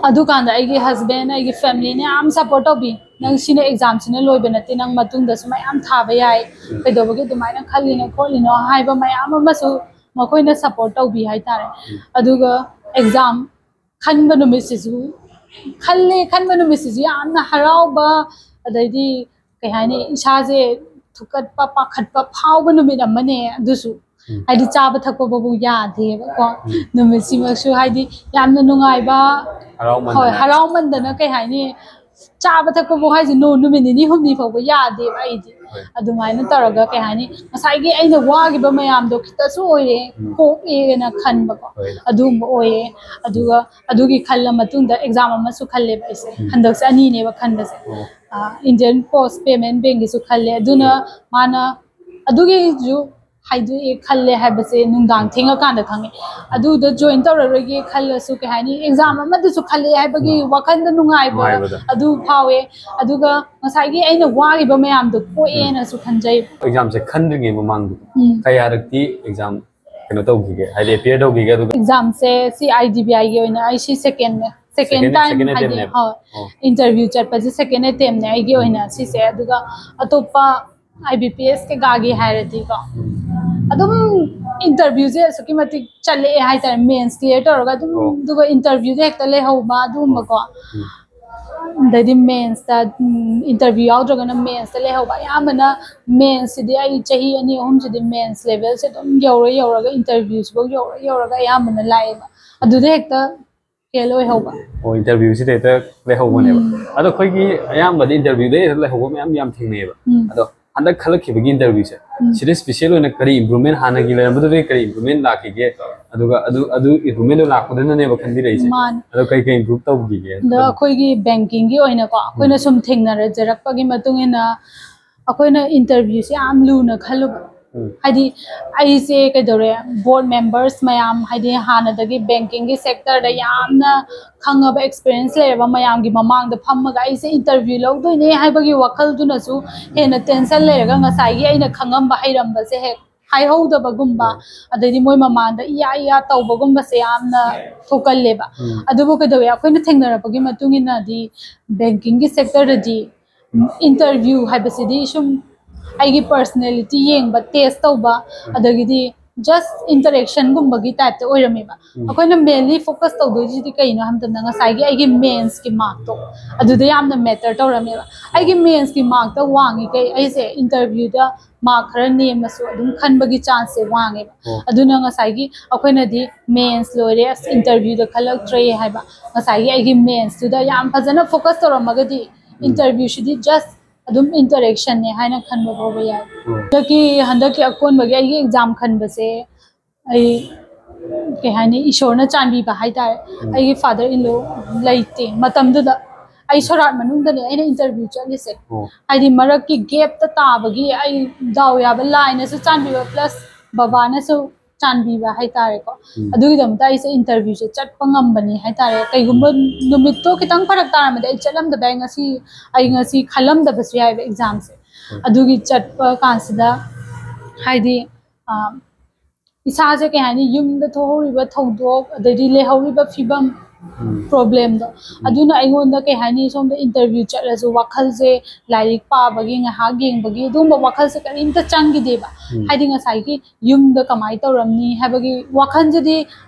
ꯑꯗꯨꯀꯥꯟꯗ ꯑꯩꯒꯤ husband, ꯑꯩꯒꯤ family ꯅ ꯌꯥꯝ support ꯇꯧꯕꯤ꯫ "ꯅꯪ ꯁꯤꯅ exam ꯁꯤꯅ ꯂꯣꯏꯕ ꯅꯠꯇꯦ, ꯅꯪ ꯃꯇꯨꯡꯗꯁꯨ ꯃꯌꯥꯝ ꯊꯥꯕ ꯌꯥꯏ, ꯀꯩꯗꯧꯕꯒꯤ ꯑꯗꯨꯃꯥꯏꯅ ꯈꯜꯂꯤꯅꯣ ꯈꯣꯠꯂꯤꯅꯣ?" ꯍꯥꯏꯕ ꯃꯌꯥꯝ ꯑꯃꯁꯨ ꯃꯈꯣꯏꯅ support ꯇꯧꯕꯤ ꯍꯥꯏꯇꯥꯔꯦ꯫ ꯑꯗꯨꯒ exam ꯈꯟꯕ ꯅꯨꯃꯤꯠꯁꯤꯁꯨ, ꯈꯜꯂꯦ ꯈꯟꯕ ꯅꯨꯃꯤꯠꯁꯤꯁꯨ ꯌꯥꯝꯅ ꯍꯔꯥꯎꯕ, ꯑꯗꯩꯗꯤ ꯀꯩ ꯍꯥꯏꯅꯤ, ꯏꯁꯥꯁꯦ ꯊꯨꯛꯀꯠꯄ, ꯄꯥꯈꯠꯄ ꯐꯥꯎꯕ ꯅꯨꯃꯤꯠ ꯑꯃꯅꯦ꯫ ꯑꯗꯨꯁꯨ ꯎꯝ. ꯍꯥꯏꯗꯤ ꯆꯥꯕ ꯊꯛꯄ ꯐꯥꯎꯕ ꯌꯥꯗꯦꯕꯀꯣ꯫ ꯅꯨꯃꯤꯠꯁꯤꯃꯛꯁꯨ ꯍꯥꯏꯗꯤ ꯌꯥꯝꯅ ꯅꯨꯡꯉꯥꯏꯕ, ꯍꯔꯥꯎꯃꯟꯗꯅ. ꯍꯣꯏ, ꯍꯔꯥꯎꯃꯟꯗꯅ ꯀꯩ ꯍꯥꯏꯅꯤ, ꯆꯥꯕ ꯊꯛꯄ ꯐꯥꯎ ꯍꯥꯏꯁꯦ ꯅꯣ ꯅꯨꯃꯤꯠ ꯅꯤꯅꯤ ꯍꯨꯝꯅꯤ ꯐꯥꯎꯕ ꯌꯥꯗꯦꯕ ꯑꯩꯗꯤ꯫ ꯍꯣꯏ꯫ ꯑꯗꯨꯃꯥꯏꯅ ꯇꯧꯔꯒ ꯀꯩ ꯍꯥꯏꯅꯤ, ꯉꯁꯥꯏꯒꯤ ꯑꯩꯅ ꯋꯥꯈꯤꯕ ꯃꯌꯥꯝꯗꯣ ꯈꯤꯇꯁꯨ ꯑꯣꯏꯔꯦ, ꯎꯝ꯫ ꯀꯣꯛꯑꯦꯅ ꯈꯟꯕꯀꯣ꯫ ꯍꯣꯏ꯫ ꯑꯗꯨꯒꯨꯝꯕ ꯑꯣꯏꯌꯦ꯫ ꯑꯗꯨꯒ ꯑꯗꯨꯒꯤ ꯈꯜꯂ ꯃꯇꯨꯡꯗ ꯑꯦꯛꯖꯥꯝ ꯑꯃꯁꯨ ꯈꯜꯂꯦꯕ ꯑꯩꯁꯦ꯫ ꯎꯝ꯫ ꯍꯟꯗꯛꯁꯦ ꯑꯅꯤꯅꯦꯕ ꯈꯟꯕꯁꯦ꯫ ꯑꯣ꯫ ꯑ, Indian Post Payment Bankꯒꯤꯁꯨ ꯈꯜꯂꯦ꯫ ꯑꯗꯨꯅ ꯃꯥꯅ ꯑꯗꯨꯒꯤꯁꯨ ꯍꯥꯏꯗꯣꯛꯑꯦ ꯈꯜꯂꯦ ꯍꯥꯏꯕꯁꯦ ꯅꯨꯡꯗꯥꯡ ꯊꯦꯡꯉꯀꯥꯟꯗ ꯈꯪꯉꯦ꯫ ꯑꯗꯨꯗ join ꯇꯧꯔꯔꯣꯏꯒꯦ ꯈꯜꯂꯁꯨ ꯀꯩ ꯍꯥꯏꯅꯤ, ꯑꯦꯛꯖꯥꯝ ꯑꯃꯗꯁꯨ ꯈꯜꯂꯦ ꯍꯥꯏꯕꯒꯤ ꯋꯥꯈꯜꯗ ꯅꯨꯡꯉꯥꯏꯕ ꯅꯨꯡꯉꯥꯏꯕꯗꯣ꯫ ꯑꯗꯨ ꯐꯥꯎꯋꯦ꯫ ꯑꯗꯨꯒ ꯉꯁꯥꯏꯒꯤ ꯑꯩꯅ ꯋꯥꯈꯤꯕ ꯃꯌꯥꯝꯗꯣ ꯀꯣꯛꯑꯦꯅꯁꯨ ꯈꯟꯖꯩ꯫ ꯑꯦꯛꯖꯥꯝꯁꯦ ꯈꯟꯗ꯭ꯔꯤꯉꯩ ꯃꯃꯥꯡꯗ ꯎꯝ꯫ ꯀꯌꯥꯔꯛꯇꯤ ꯑꯦꯛꯖꯥꯝ ꯀꯩꯅꯣ ꯇꯧꯈꯤꯒꯦ, ꯍꯥꯏꯗꯤ ꯑꯦꯄꯤꯌꯔ ꯇꯧꯈꯤꯒꯦ? ꯑꯗꯨꯒ ꯑꯦꯛꯖꯥꯝꯁꯦ ꯁꯤ ꯑꯥꯏ ꯗꯤ ꯕꯤ ꯑꯥꯏꯒꯤ ꯑꯣꯏꯅ ꯑꯩ ꯁꯤ second second Second- time second ꯍꯥꯏꯗꯤ attempt ꯅꯦꯕ? ꯍꯣꯏ, ꯑꯣ꯫ interview ꯆꯠꯄꯁꯦ second attempt ꯅꯦ ꯑꯩꯒꯤ ꯑꯣꯏꯅ ꯁꯤꯁꯦ꯫ ꯑꯗꯨꯒ ꯑꯇꯣꯞꯄ ꯑꯥꯏ ꯕꯤ ꯄꯤ ꯑꯦꯁ ꯀꯩꯀꯥꯒꯤ ꯍꯥꯏꯔꯗꯤꯀꯣ, ꯑꯗꯨꯝ interviewꯁꯦ ꯑꯁꯨꯛꯀꯤ ꯃꯇꯤꯛ ꯆꯠꯂꯛꯑꯦ ꯍꯥꯏꯇꯥꯔꯦ, mains clear ꯇꯧꯔꯒ ꯑꯗꯨꯝ꯫ ꯑꯣ꯫ ꯑꯗꯨꯒ interviewꯗ ꯍꯦꯛꯇ ꯂꯩꯍꯧꯕ ꯑꯗꯨꯒꯨꯝꯕꯀꯣ꯫ ꯎꯝ꯫ ꯑꯗꯩꯗꯤ ꯃꯦꯟꯁꯇ ꯏꯟꯇꯔꯚꯤꯌꯨ ꯌꯥꯎꯗ꯭ꯔꯒꯅ ꯃꯦꯟꯁꯇ ꯂꯩꯍꯧꯕ꯫ ꯑꯌꯥꯝꯕꯅ ꯃꯦꯟꯁꯁꯤꯗꯤ ꯑꯩ ꯆꯍꯤ ꯑꯅꯤ ꯑꯍꯨꯝꯁꯤꯗꯤ ꯃꯦꯟꯁ ꯂꯦꯚꯦꯜꯁꯦ ꯑꯗꯨꯝ ꯌꯧꯔ ꯌꯧꯔꯒ, ꯏꯟꯇꯔꯚꯤꯌꯨꯁꯤꯐꯥꯎ ꯌꯧꯔ ꯌꯧꯔꯒ ꯑꯌꯥꯝꯕꯅ ꯂꯥꯛꯑꯦꯕ꯫ ꯑꯗꯨꯗ ꯍꯦꯛꯇ ꯐꯦꯜ ꯑꯣꯏꯍꯧꯕ꯫ ꯑꯣ, ꯏꯟꯇꯔꯚꯤꯌꯨꯁꯤꯗ ꯍꯦꯛꯇ ꯂꯩꯍꯧꯕꯅꯦꯕ꯫ ꯎꯝ꯫ ꯑꯗꯣ ꯑꯩꯈꯣꯏꯒꯤ ꯑꯌꯥꯝꯕꯗꯤ ꯏꯟꯇꯔꯚꯤꯌꯨꯗ ꯍꯦꯛꯇ ꯂꯩꯍꯧꯕ ꯃꯌꯥꯝ ꯌꯥꯝ ꯊꯦꯡꯅꯩꯌꯦꯕ꯫ ꯎꯝ꯫ ꯑꯗꯣ ꯍꯟꯗꯛ ꯈꯜꯂꯛꯈꯤꯕꯒꯤ ꯏꯟꯇꯔꯚꯤꯌꯨꯁꯦ, ꯎꯝ꯫ ꯁꯤꯗ ꯏꯁꯄꯤꯁꯦꯜ ꯑꯣꯏꯅ ꯀꯔꯤ ꯏꯝꯄ꯭ꯔꯨꯚꯃꯦꯟ, ꯍꯥꯟꯅꯒꯤ ꯂꯩꯔꯝꯕꯗꯨꯗꯒꯤ ꯀꯔꯤ ꯏꯝꯄ꯭ꯔꯨꯚꯃꯦꯟ ꯂꯥꯛꯈꯤꯒꯦ? ꯑꯗꯨꯒ ꯑꯗꯨ ꯑꯗꯨ ꯏꯝꯄ꯭ꯔꯨꯚꯃꯦꯟꯗꯣ ꯂꯥꯛꯄꯗꯨꯅꯅꯦꯕ ꯈꯟꯕꯤꯔꯛꯏꯁꯦ꯫ ꯃꯥꯅꯦ꯫ ꯑꯗꯣ ꯀꯩ ꯀꯩ ꯏꯝꯄ꯭ꯔꯨꯚ ꯇꯧꯈꯤꯒꯦ? ꯑꯗꯣ ꯑꯩꯈꯣꯏꯒꯤ ꯕꯦꯡꯀꯤꯡꯒꯤ ꯑꯣꯏꯅꯀꯣ, ꯑꯩꯈꯣꯏꯅ ꯁꯨꯝ ꯊꯦꯡꯅꯔꯖꯔꯛꯄꯒꯤ ꯃꯇꯨꯡ ꯏꯟꯅ ꯑꯩꯈꯣꯏꯅ ꯏꯟꯇꯔꯚꯤꯌꯨꯁꯦ ꯌꯥꯝ ꯂꯨꯅ ꯈꯜꯂꯨꯕ꯫ ꯎꯝ꯫ ꯍꯥꯏꯗꯤ ꯑꯩꯁꯦ ꯀꯩꯗꯧꯔꯦ, ꯕꯣꯔꯗ ꯃꯦꯝꯕꯔꯁ ꯃꯌꯥꯝ, ꯍꯥꯏꯗꯤ ꯍꯥꯟꯅꯗꯒꯤ ꯕꯦꯡꯀꯤꯡꯒꯤ ꯁꯦꯛꯇꯔꯗ ꯌꯥꯝꯅ ꯈꯪꯉꯕ, ꯑꯦꯛꯁꯄꯤꯔꯤꯌꯦꯟꯁ ꯂꯩꯔꯕ ꯃꯌꯥꯝꯒꯤ ꯃꯃꯥꯡꯗ ꯐꯝꯃꯒ ꯑꯩꯁꯦ ꯏꯟꯇꯔꯚꯤꯌꯨ ꯂꯧꯗꯣꯏꯅꯦ ꯍꯥꯏꯕꯒꯤ ꯋꯥꯈꯜꯗꯨꯅꯁꯨ ꯍꯦꯟꯅ ꯇꯦꯟꯁꯟ ꯂꯩꯔꯒ ꯉꯁꯥꯏꯒꯤ ꯑꯩꯅ ꯈꯪꯉꯝꯕ ꯍꯩꯔꯝꯕꯁꯦ ꯍꯦꯛ ꯍꯥꯏꯍꯧꯗꯕꯒꯨꯝꯕ, ꯎꯝ꯫ ꯑꯗꯩꯗꯤ ꯃꯣꯏ ꯃꯃꯥꯡꯗ ꯏꯌꯥ ꯏꯌꯥ ꯇꯧꯕꯒꯨꯝꯕꯁꯦ ꯌꯥꯝꯅ ꯊꯣꯛꯀꯜꯂꯦꯕ꯫ ꯎꯝ꯫ ꯑꯗꯨꯕꯨ ꯀꯩꯗꯧꯋꯦ, ꯑꯩꯈꯣꯏꯅ ꯊꯦꯡꯅꯔꯛꯄꯒꯤ ꯃꯇꯨꯡ ꯏꯟꯅꯗꯤ ꯕꯦꯡꯀꯤꯡꯒꯤ ꯁꯦꯛꯇꯔꯗꯗꯤ ꯏꯟꯇꯔꯚꯤꯌꯨ ꯍꯥꯏꯕꯁꯤꯗꯤ ꯁꯨꯝ ꯑꯩꯒꯤ ꯄꯔꯁꯅꯦꯂꯤꯇꯤ ꯌꯦꯡꯕ, ꯇꯦꯁ ꯇꯧꯕ, ꯑꯗꯒꯤꯗꯤ ꯖꯁ ꯏꯟꯇꯔꯦꯛꯁꯟꯒꯨꯝꯕꯒꯤ ꯇꯥꯏꯞꯇ ꯑꯣꯏꯔꯝꯃꯦꯕ꯫ ꯑꯩꯈꯣꯏꯅ ꯃꯦꯟꯂꯤ ꯐꯣꯀꯁ ꯇꯧꯗꯣꯏꯁꯤꯗꯤ ꯀꯩꯅꯣ ꯍꯥꯏꯕ ꯃꯇꯝꯗ ꯉꯁꯥꯏꯒꯤ ꯑꯩꯒꯤ ꯃꯦꯟꯁꯀꯤ ꯃꯥꯔꯛꯇꯣ ꯑꯗꯨꯗ ꯌꯥꯝꯅ ꯃꯦꯇꯔ ꯇꯧꯔꯝꯃꯦꯕ꯫ ꯑꯩꯒꯤ ꯃꯦꯟꯁꯀꯤ ꯃꯥꯔꯛꯇ ꯋꯥꯡꯉꯤꯈꯩ ꯑꯩꯁꯦ ꯏꯟꯇꯔꯚ꯭ꯌꯨꯗ ꯃꯥꯔꯛ ꯈꯔ ꯅꯦꯝꯃꯁꯨ ꯑꯗꯨꯝ ꯈꯟꯕꯒꯤ ꯆꯥꯟꯁꯁꯦ ꯋꯥꯡꯉꯦꯕ꯫ ꯑꯗꯨꯅ ꯉꯁꯥꯏꯒꯤ ꯑꯩꯈꯣꯏꯅꯗꯤ ꯃꯦꯟꯁ ꯂꯣꯏꯔꯦ, ꯑꯁ ꯏꯟꯇꯔꯚ꯭ꯌꯨꯗ ꯈꯜꯂꯛꯇ꯭ꯔꯦ ꯍꯥꯏꯕ, ꯉꯁꯥꯏꯒꯤ ꯑꯩꯒꯤ ꯃꯦꯟꯁꯇꯨꯗ ꯌꯥꯝ ꯐꯖꯅ ꯐꯣꯀꯁ ꯇꯧꯔꯝꯃꯒꯗꯤ ꯏꯟꯇꯔꯚ꯭ꯌꯨꯁꯤꯗꯤ ꯖꯁ ꯑꯗꯨꯝ ꯏꯟꯇꯔꯦꯛꯁꯟꯅꯦ ꯍꯥꯏꯅ ꯈꯟꯕ ꯐꯥꯎꯕ ꯌꯥꯏ꯫ ꯍꯟꯗꯛꯀꯤ ꯍꯟꯗꯛꯀꯤ ꯑꯀꯣꯟꯕꯒꯤ ꯑꯩꯒꯤ ꯑꯦꯛꯖꯥꯝ ꯈꯟꯕꯁꯦ ꯑꯩ ꯀꯩ ꯍꯥꯏꯅꯤ, ꯏꯁꯣꯔꯅ ꯆꯥꯟꯕꯤꯕ ꯍꯥꯏꯇꯥꯔꯦ꯫ ꯑꯩꯒꯤ ꯐꯥꯗꯔ ꯏꯟꯂꯣ ꯂꯩꯇꯦ ꯃꯇꯝꯗꯨꯗ꯫ ꯑꯩ ꯁꯣꯔꯥꯠ ꯃꯅꯨꯡꯗꯅꯦ ꯑꯩꯅ ꯏꯟꯇꯔꯚ꯭ꯌꯨ ꯆꯠꯂꯤꯁꯦ꯫ ꯍꯥꯏꯗꯤ ꯃꯔꯛꯀꯤ ꯒꯦꯞꯇ ꯇꯥꯕꯒꯤ ꯑꯩ ꯗꯥꯎ ꯌꯥꯕ, ꯂꯥꯏꯅꯁꯨ ꯆꯥꯟꯕꯤꯕ ꯄ꯭ꯂꯁ ꯕꯕꯥꯅꯁꯨ ꯆꯥꯟꯕꯤꯕ ꯍꯥꯏꯇꯥꯔꯦꯀꯣ꯫ ꯑꯗꯨꯒꯤꯗꯃꯛꯇ ꯑꯩꯁꯦ ꯏꯟꯇꯔꯚ꯭ꯌꯨꯁꯦ ꯆꯠꯄ ꯉꯝꯕꯅꯤ ꯍꯥꯏꯇꯥꯔꯦ꯫ ꯀꯩꯒꯨꯝꯕ ꯅꯨꯃꯤꯠꯇꯣ ꯈꯤꯇꯪ ꯐꯔꯛ ꯇꯥꯔꯝꯃꯗꯤ ꯑꯩ ꯆꯠꯂꯝꯗꯕ ꯌꯥꯏ, ꯉꯁꯤ ꯑꯩ ꯉꯁꯤ ꯈꯜꯂꯝꯗꯕꯁꯨ ꯌꯥꯏꯑꯕ ꯑꯦꯛꯖꯥꯝꯁꯦ꯫ ꯑꯗꯨꯒꯤ ꯆꯠꯄ ꯀꯥꯟꯁꯤꯗ ꯍꯥꯏꯗꯤ ꯑ, ꯏꯁꯥꯁꯦ ꯀꯩ ꯍꯥꯏꯅꯤ, ꯌꯨꯝꯗ ꯊꯣꯛꯍꯧꯔꯤꯕ ꯊꯧꯗꯣꯛ ꯑꯗꯩꯗꯤ ꯂꯩꯍꯧꯔꯤꯕ ꯐꯤꯕꯝ, ꯄ꯭ꯔꯣꯕ꯭ꯂꯦꯝꯗꯣ, ꯑꯗꯨꯅ ꯑꯩꯉꯣꯟꯗ ꯀꯩ ꯍꯥꯏꯅꯤ, ꯁꯣꯝꯗ ꯏꯟꯇꯔꯚ꯭ꯌꯨ ꯆꯠꯂꯁꯨ ꯋꯥꯈꯜꯁꯦ ꯂꯥꯏꯔꯤꯛ ꯄꯥꯕꯒꯤ, ꯉꯥꯏꯍꯥꯛ ꯌꯦꯡꯕꯒꯤ ꯑꯗꯨꯒꯨꯝꯕ ꯋꯥꯈꯜꯁꯦ ꯀꯔꯤꯝꯇ ꯆꯪꯈꯤꯗꯦꯕ꯫ ꯍꯥꯏꯗꯤ ꯉꯁꯥꯏꯒꯤ ꯌꯨꯝꯗ ꯀꯃꯥꯏꯅ ꯇꯧꯔꯝꯅꯤ ꯍꯥꯏꯕꯒꯤ ꯋꯥꯈꯜꯁꯤꯗꯤ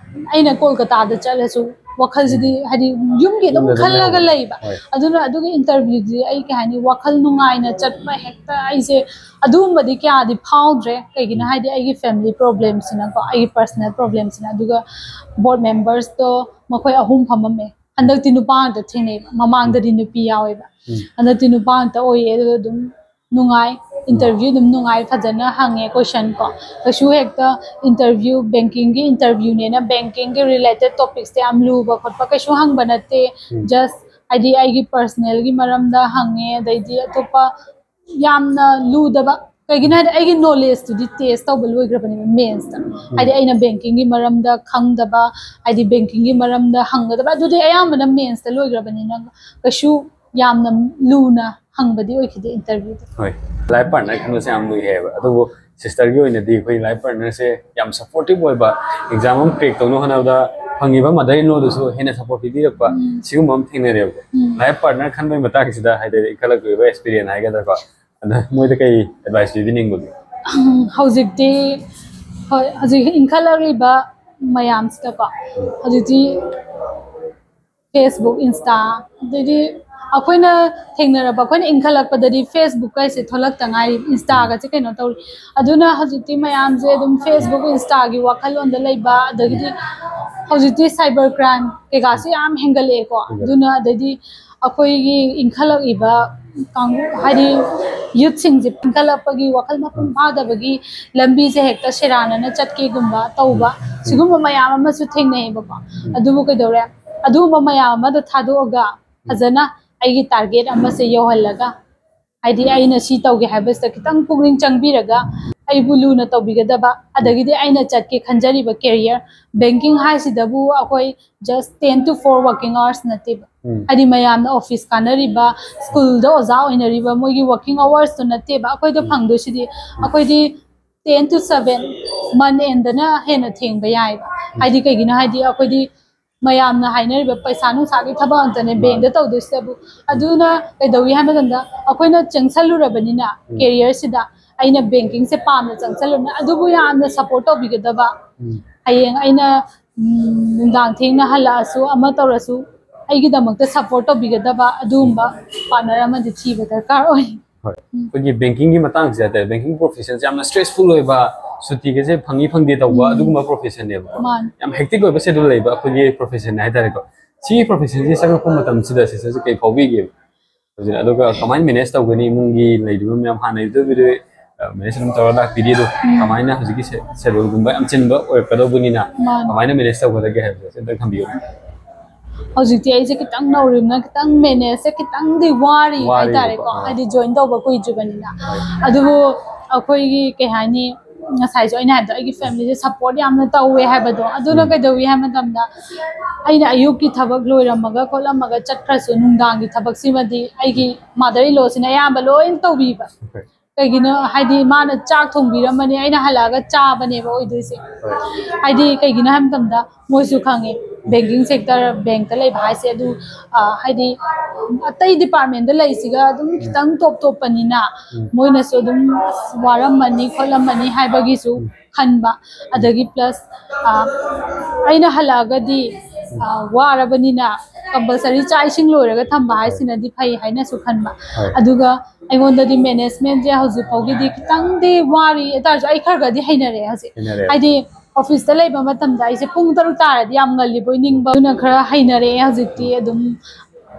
ꯑꯩꯅ ꯀꯣꯜꯀꯇꯥꯗ ꯆꯠꯂꯁꯨ ꯋꯥꯈꯜꯁꯤꯗꯤ ꯍꯥꯏꯗꯤ ꯌꯨꯝꯒꯤ ꯑꯗꯨꯝ ꯈꯜꯂꯒ ꯂꯩꯕ꯫ ꯑꯗꯨꯅ ꯑꯗꯨꯒꯤ ꯏꯟꯇꯔꯚ꯭ꯌꯨꯗꯤ ꯑꯩ ꯀꯩ ꯍꯥꯏꯅꯤ, ꯋꯥꯈꯜ ꯅꯨꯡꯉꯥꯏꯅ ꯆꯠꯄ ꯍꯦꯛꯇ ꯑꯩꯁꯦ ꯑꯗꯨꯒꯨꯝꯕꯗꯤ ꯀꯌꯥꯗꯤ ꯐꯥꯎꯗ꯭ꯔꯦ꯫ ꯀꯩꯒꯤꯅꯣ ꯍꯥꯏꯗꯤ ꯑꯩꯒꯤ ꯐꯦꯃꯤꯂꯤ ꯄ꯭ꯔꯣꯕ꯭ꯂꯦꯝꯁꯤꯅꯀꯣ, ꯑꯩꯒꯤ ꯄꯔꯁꯅꯦꯜ ꯄ꯭ꯔꯣꯕ꯭ꯂꯦꯝꯁꯤꯅ꯫ ꯑꯗꯨꯒ ꯕꯣꯔꯗ ꯃꯦꯝꯕꯔꯁꯇꯣ ꯃꯈꯣꯏ ꯑꯍꯨꯝ ꯐꯝꯃꯝꯃꯦ꯫ ꯍꯟꯗꯛꯇꯤ ꯅꯨꯄꯥ ꯉꯥꯛꯇ ꯊꯦꯡꯅꯩꯕ, ꯃꯃꯥꯡꯗꯗꯤ ꯅꯨꯄꯤ ꯌꯥꯎꯋꯦꯕ꯫ ꯍꯟꯗꯛꯇꯤ ꯅꯨꯄꯥ ꯉꯥꯛꯇ ꯑꯣꯏꯌꯦ꯫ ꯑꯗꯨꯒ ꯑꯗꯨꯝ ꯅꯨꯡꯉꯥꯏ, ꯏꯟꯇꯔꯚ꯭ꯌꯨ ꯑꯗꯨꯝ ꯅꯨꯡꯉꯥꯏ, ꯐꯖꯅ ꯍꯪꯉꯦ ꯀꯣꯏꯁꯟ ꯀꯣ꯫ ꯀꯩꯁꯨ ꯍꯦꯛꯇ ꯏꯟꯇꯔꯚ꯭ꯌꯨ, ꯕꯦꯡꯀꯤꯡꯒꯤ ꯏꯟꯇꯔꯚ꯭ꯌꯨꯅꯦꯅ ꯕꯦꯡꯀꯤꯡꯒꯤ ꯔꯤꯂꯦꯇꯦꯠ ꯇꯣꯄꯤꯛꯁꯇ ꯌꯥꯝ ꯂꯨꯕ ꯈꯣꯠꯄ ꯀꯩꯁꯨ ꯍꯪꯕ ꯅꯠꯇꯦ꯫ ꯖꯁ ꯍꯥꯏꯗꯤ ꯑꯩꯒꯤ ꯄꯔꯁꯅꯦꯜꯒꯤ ꯃꯔꯝꯗ ꯍꯪꯉꯦ, ꯑꯗꯩꯗꯤ ꯑꯇꯣꯞꯄ ꯌꯥꯝꯅ ꯂꯨꯗꯕ꯫ ꯀꯩꯒꯤꯅꯣ ꯍꯥꯏꯗꯤ ꯑꯩꯒꯤ ꯅꯣꯂꯦꯖꯇꯨꯗꯤ ꯇꯦꯁ ꯇꯧꯕ ꯂꯣꯏꯈ꯭ꯔꯕꯅꯦꯕ ꯃꯦꯟꯁꯇ꯫ ꯍꯥꯏꯗꯤ ꯑꯩꯅ ꯕꯦꯡꯀꯤꯡꯒꯤ ꯃꯔꯝꯗ ꯈꯪꯗꯕ, ꯍꯥꯏꯗꯤ ꯕꯦꯡꯀꯤꯡꯒꯤ ꯃꯔꯝꯗ ꯍꯪꯒꯗꯕ, ꯑꯗꯨꯗꯤ ꯑꯌꯥꯝꯕꯅ ꯃꯦꯟꯁꯇ ꯂꯣꯏꯈ꯭ꯔꯕꯅꯤꯅ ꯀꯩꯁꯨ ꯌꯥꯝꯅ ꯂꯨꯅ ꯍꯪꯕꯗꯤ ꯑꯣꯏꯈꯤꯗꯦ ꯏꯟꯇꯔꯚ꯭ꯌꯨꯗ꯫ ꯍꯣꯏ, ꯂꯥꯏꯐ ꯄꯥꯔꯠꯅꯔ ꯈꯟꯕꯁꯦ ꯌꯥꯝ ꯂꯨꯏ ꯍꯥꯏꯌꯦꯕ꯫ ꯑꯗꯨꯕꯨ ꯁꯤꯁꯇꯔꯒꯤ ꯑꯣꯏꯅꯗꯤ ꯑꯩꯈꯣꯏ ꯂꯥꯏꯐ ꯄꯥꯔꯠꯅꯔꯁꯦ ꯌꯥꯝ ꯁꯞꯄꯣꯔꯇꯤꯞ ꯑꯣꯏꯕ, ꯑꯦꯛꯖꯥꯝ ꯑꯃ ꯀ꯭ꯔꯦꯛ ꯇꯧꯅꯕ ꯍꯣꯠꯅꯕꯗ ꯐꯪꯉꯤꯕ ꯃꯗꯔ ꯏꯟ ꯂꯣꯗꯨꯁꯨ ꯍꯦꯟꯅ ꯁꯞꯄꯣꯔꯠ ꯄꯤꯕꯤꯔꯛꯄ, ꯁꯤꯒꯨꯝꯕ ꯑꯃ ꯊꯦꯡꯅꯔꯦꯕꯀꯣ꯫ ꯂꯥꯏꯐ ꯄꯥꯔꯠꯅꯔ ꯈꯟꯕꯒꯤ ꯃꯇꯥꯡꯁꯤꯗ ꯍꯥꯏꯗꯤ ꯏꯟꯈꯠꯂꯛꯂꯤꯕ ꯑꯦꯛꯁꯄꯤꯔꯤꯌꯦꯟꯁ ꯍꯥꯏꯒꯗ꯭ꯔꯥꯀꯣ, ꯑꯗ ꯃꯣꯏꯗ ꯀꯩ ꯑꯦꯗꯚꯥꯏꯁ ꯄꯤꯕꯤꯅꯤꯡꯕꯒꯦ? ꯍꯧꯖꯤꯛꯇꯤ ꯍꯣꯏ, ꯍꯧꯖꯤꯛ ꯏꯟꯈꯠꯂꯛꯂꯤꯕ ꯃꯌꯥꯝꯁꯤꯗꯀꯣ, ꯍꯧꯖꯤꯛꯇꯤ Facebook, Insta, ꯑꯗꯩꯗꯤ ꯑꯩꯈꯣꯏꯅ ꯊꯦꯡꯅꯔꯛꯄ, ꯑꯩꯈꯣꯏꯅ ꯏꯟꯈꯠꯂꯛꯄꯗꯗꯤ Facebook ꯀꯥꯏꯁꯦ ꯊꯣꯛꯂꯛꯇ ꯉꯥꯏꯔꯤ, Instaꯒꯁꯦ ꯀꯩꯅꯣ ꯇꯧꯔꯤ꯫ ꯑꯗꯨꯅ ꯍꯧꯖꯤꯛꯇꯤ ꯃꯌꯥꯝꯁꯦ ꯑꯗꯨꯝ Facebook, Instaꯒꯤ ꯋꯥꯈꯜꯂꯣꯟꯗ ꯂꯩꯕ, ꯑꯗꯒꯤꯗꯤ ꯍꯧꯖꯤꯛꯇꯤ cyber crime ꯀꯩꯀꯥꯁꯨ ꯌꯥꯝ ꯍꯦꯟꯒꯠꯂꯛꯑꯦꯀꯣ꯫ ꯍꯦꯟꯒꯠꯂꯦ꯫ ꯑꯗꯨꯅ ꯑꯗꯩꯗꯤ ꯑꯩꯈꯣꯏꯒꯤ ꯏꯟꯈꯠꯂꯛꯏꯕ ꯀꯥꯡꯕꯨ, ꯍꯥꯏꯗꯤ youthꯁꯤꯡꯁꯦ ꯏꯟꯈꯠꯂꯛꯄꯒꯤ ꯋꯥꯈꯜ ꯃꯄꯨꯡ ꯐꯥꯗꯕꯒꯤ ꯂꯝꯕꯤꯁꯦ ꯍꯦꯛꯇ ꯁꯦꯔꯥꯟꯅꯅ ꯆꯠꯀꯦꯒꯨꯝꯕ ꯇꯧꯕ, ꯁꯤꯒꯨꯝꯕ ꯃꯌꯥꯝ ꯑꯃꯁꯨ ꯊꯦꯡꯅꯩꯌꯦꯕꯀꯣ꯫ ꯑꯗꯨꯕꯨ ꯀꯩꯗꯧꯔꯦ? ꯑꯗꯨꯒꯨꯝꯕ ꯃꯌꯥꯝ ꯑꯃꯗꯣ ꯊꯥꯗꯣꯛꯑꯒ ꯐꯖꯅ ꯑꯩꯒꯤ target ꯑꯃꯁꯦ ꯌꯧꯍꯜꯂꯒ, ꯍꯥꯏꯗꯤ ꯑꯩꯅ ꯁꯤ ꯇꯧꯒꯦ ꯍꯥꯏꯕꯁꯤꯗ ꯈꯤꯇꯪ ꯄꯨꯛꯅꯤꯡ ꯆꯪꯕꯤꯔꯒ ꯑꯩꯕꯨ ꯂꯨꯅ ꯇꯧꯕꯤꯒꯗꯕ, ꯑꯗꯒꯤꯗꯤ ꯑꯩꯅ ꯆꯠꯀꯦ ꯈꯟꯖꯔꯤꯕ career, banking ꯍꯥꯏꯁꯤꯗꯕꯨ ꯑꯩꯈꯣꯏ just ten to four working hours ꯅꯠꯇꯦꯕ꯫ ꯎꯝ꯫ ꯍꯥꯏꯗꯤ ꯃꯌꯥꯝꯅ office ꯀꯥꯟꯅꯔꯤꯕ, schoolꯗ ꯑꯣꯖꯥ ꯑꯣꯏꯅꯔꯤꯕ, ꯃꯣꯏꯒꯤ working hoursꯇꯣ ꯅꯠꯇꯦꯕ ꯑꯩꯈꯣꯏꯗ ꯐꯪꯗꯣꯏꯁꯤꯗꯤ꯫ ꯑꯩꯈꯣꯏꯗꯤ ten to seven, month endꯗꯅ ꯍꯦꯟꯅ ꯊꯦꯡꯕ ꯌꯥꯏꯕ꯫ ꯍꯥꯏꯗꯤ ꯀꯩꯒꯤꯅꯣ ꯍꯥꯏꯗꯤ ꯑꯩꯈꯣꯏꯗꯤ ꯃꯌꯥꯝꯅ ꯍꯥꯏꯅꯔꯤꯕ ꯄꯩꯁꯥ ꯅꯨꯡꯁꯥꯒꯤ ꯊꯕꯛ ꯉꯥꯛꯇꯅꯦ ꯃꯥꯅꯦ꯫ bankꯗ ꯇꯧꯗꯣꯏꯁꯤꯗꯕꯨ꯫ ꯑꯗꯨꯅ ꯀꯩꯗꯧꯏ ꯍꯥꯏꯕ ꯃꯇꯝꯗ ꯑꯩꯈꯣꯏꯅ ꯆꯪꯁꯜꯂꯨꯔꯕꯅꯤꯅ ꯎꯝ꯫ careerꯁꯤꯗ, ꯑꯩꯅ bankingꯁꯦ ꯄꯥꯝꯅ ꯆꯪꯁꯜꯂꯨꯕꯅꯤꯅ ꯑꯗꯨꯕꯨ ꯌꯥꯝꯅ support ꯇꯧꯕꯤꯒꯗꯕ, ꯎꯝ꯫ ꯍꯌꯦꯡ ꯑꯩꯅ, ꯎꯝ, ꯅꯨꯡꯗꯥꯡ ꯊꯦꯡꯅ ꯍꯜꯂꯛꯑꯁꯨ ꯑꯃ ꯇꯧꯔꯁꯨ ꯑꯩꯒꯤꯗꯃꯛꯇ support ꯇꯧꯕꯤꯒꯗꯕ ꯑꯗꯨꯒꯨꯝꯕ partner ꯑꯃꯗꯤ ꯊꯤꯕ ꯗꯔꯀꯥꯔ ꯑꯣꯏ꯫ ꯍꯣꯏ꯫ ꯎꯝ꯫ ꯑꯩꯈꯣꯏꯒꯤ bankingꯒꯤ ꯃꯇꯥꯡꯁꯦ ꯍꯥꯏꯇꯥꯔꯦ, banking professionꯁꯦ ꯌꯥꯝꯅ stressful ꯑꯣꯏꯕ, ꯁꯨꯇꯤꯒꯁꯦ ꯐꯪꯉꯤ ꯐꯪꯗꯦ ꯇꯧꯕ, ꯎꯝ꯫ ꯑꯗꯨꯒꯨꯝꯕ professionꯅꯦꯕꯀꯣ꯫ ꯃꯥꯅꯤ꯫ ꯌꯥꯝ hectic ꯑꯣꯏꯕ schedule ꯂꯩꯕ ꯑꯩꯈꯣꯏꯒꯤ professionꯅꯦ ꯍꯥꯏꯇꯥꯔꯦꯀꯣ꯫ ꯁꯤꯒꯤ professionꯁꯦ ꯆꯪꯉꯛꯄ ꯃꯇꯝꯁꯤꯗ sisterꯁꯦ ꯀꯩ ꯐꯥꯎꯕꯤꯒꯦꯕ? ꯍꯧꯖꯤꯛ ꯑꯗꯨꯒ ꯀꯃꯥꯏꯅ manage ꯇꯧꯒꯅꯤ? ꯏꯃꯨꯡꯒꯤ ꯂꯩꯔꯤꯕ ꯃꯌꯥꯝ ꯍꯥꯟꯅ ꯏꯗꯨꯕꯤꯗꯨ, ꯑ, manage ꯑꯗꯨꯝ ꯇꯧꯔ ꯂꯥꯛꯄꯤꯔꯤ, ꯑꯗꯣ ꯎꯝ꯫ ꯀꯃꯥꯏꯅ ꯍꯧꯖꯤꯛꯀꯤ scheduleꯒꯨꯝꯕ ꯌꯥꯝ ꯆꯤꯟꯕ ꯑꯣꯏꯔꯛꯀꯗꯧꯕꯅꯤꯅ ꯃꯥꯅꯤ꯫ ꯀꯃꯥꯏꯅ manage ꯇꯧꯒꯗꯒꯦ ꯍꯥꯏꯕꯗꯣ ꯑꯝꯇꯪ ꯊꯝꯕꯤꯌꯨ꯫ ꯍꯧꯖꯤꯛꯇꯤ ꯑꯩꯁꯦ ꯈꯤꯇꯪ ꯅꯧꯔꯤꯕꯅ ꯈꯤꯇꯪ manageꯁꯦ ꯈꯤꯇꯪꯗꯤ ꯋꯥꯔꯤ ꯋꯥꯔꯤꯕꯀꯣ, ꯍꯥꯏꯇꯥꯔꯦꯀꯣ꯫ ꯑꯥ꯫ ꯍꯥꯏꯗꯤ join ꯇꯧꯕ ꯀꯨꯏꯗ꯭ꯔꯤꯕꯅꯤꯅ꯫ ꯍꯣꯏ꯫ ꯑꯗꯨꯕꯨ ꯑꯩꯈꯣꯏꯒꯤ ꯀꯩ ꯍꯥꯏꯅꯤ, ꯉꯁꯥꯏꯁꯨ ꯑꯩꯅ ꯍꯥꯏꯕꯗꯣ ꯑꯩꯒꯤ familyꯁꯦ support ꯌꯥꯝꯅ ꯇꯧꯋꯦ ꯍꯥꯏꯕꯗꯣ꯫ ꯑꯗꯨꯅ ꯎꯝ꯫ ꯀꯩꯗꯧꯏ ꯍꯥꯏꯕ ꯃꯇꯝꯗ ꯑꯩꯅ ꯑꯌꯨꯛꯀꯤ ꯊꯕꯛ ꯂꯣꯏꯔꯝꯃꯒ ꯈꯣꯠꯂꯝꯃꯒ ꯆꯠꯈ꯭ꯔꯁꯨ ꯅꯨꯡꯗꯥꯡꯒꯤ ꯊꯕꯛꯁꯤꯃꯗꯤ ꯑꯩꯒꯤ mother in lawꯁꯤꯅ ꯑꯌꯥꯝꯕ ꯂꯣꯏ ꯇꯧꯕꯤꯕ꯫ ꯍꯣꯏ꯫ ꯀꯩꯒꯤꯅꯣ ꯍꯥꯏꯗꯤ ꯃꯥꯅ ꯆꯥꯛ ꯊꯣꯡꯕꯤꯔꯝꯃꯅꯤ, ꯑꯩꯅ ꯍꯜꯂꯛꯑꯒ ꯆꯥꯕꯅꯦꯕ ꯑꯣꯏꯗꯣꯏꯁꯦ꯫ ꯍꯣꯏ꯫ ꯍꯥꯏꯗꯤ ꯀꯩꯒꯤꯅꯣ ꯍꯥꯏꯕ ꯃꯇꯝꯗ ꯃꯣꯏꯁꯨ ꯈꯪꯉꯦ banking sector, bankꯇ ꯂꯩꯕ ꯍꯥꯏꯁꯦ ꯑꯗꯨ, ꯑ, ꯍꯥꯏꯗꯤ ꯑꯇꯩ departmentꯇ ꯂꯩꯁꯤꯒ ꯑꯗꯨꯝ ꯈꯤꯇꯪ top topꯄꯅꯤꯅ ꯎꯝ꯫ ꯃꯣꯏꯅꯁꯨ ꯑꯗꯨꯝ "ꯑꯁ, ꯋꯥꯔꯝꯃꯅꯤ ꯈꯣꯠꯂꯝꯃꯅꯤ" ꯍꯥꯏꯕꯒꯤꯁꯨ ꯎꯝ꯫ ꯈꯟꯕ꯫ ꯑꯗꯒꯤ ꯄ꯭ꯂꯁ ꯑꯩꯅ ꯍꯜꯂꯛꯑꯒꯗꯤ ꯋꯥꯔꯕꯅꯤꯅ ꯀꯝꯄꯜꯁꯔꯤ ꯆꯥꯛ ꯏꯁꯤꯡ ꯂꯣꯏꯔꯒ ꯊꯝꯕ ꯍꯥꯏꯁꯤꯅꯗꯤ ꯐꯩ ꯍꯥꯏꯅꯁꯨ ꯈꯟꯕ꯫ ꯑꯗꯨꯒ ꯑꯩꯉꯣꯟꯗꯗꯤ ꯃꯦꯅꯦꯖꯃꯦꯟꯁꯦ ꯍꯧꯖꯤꯛ ꯐꯥꯎꯒꯤꯗꯤ ꯈꯤꯇꯪꯗꯤ ꯋꯥꯔꯤ ꯍꯥꯏꯇꯥꯔꯁꯨ ꯑꯩ ꯈꯔ ꯈꯔꯗꯤ ꯍꯩꯅꯔꯦ ꯍꯧꯖꯤꯛ꯫ ꯍꯥꯏꯗꯤ ꯑꯣꯐꯤꯁꯇ ꯂꯩꯕ ꯃꯇꯝꯗ ꯑꯩꯁꯦ ꯄꯨꯡ ꯇꯔꯨꯛ ꯇꯥꯔꯗꯤ ꯌꯥꯝ ꯉꯜꯂꯤꯕꯣꯏ ꯅꯤꯡꯕ, ꯑꯗꯨꯅ ꯈꯔ ꯍꯩꯅꯔꯛꯑꯦ ꯍꯧꯖꯤꯛꯇꯤ꯫ ꯑꯗꯨꯝ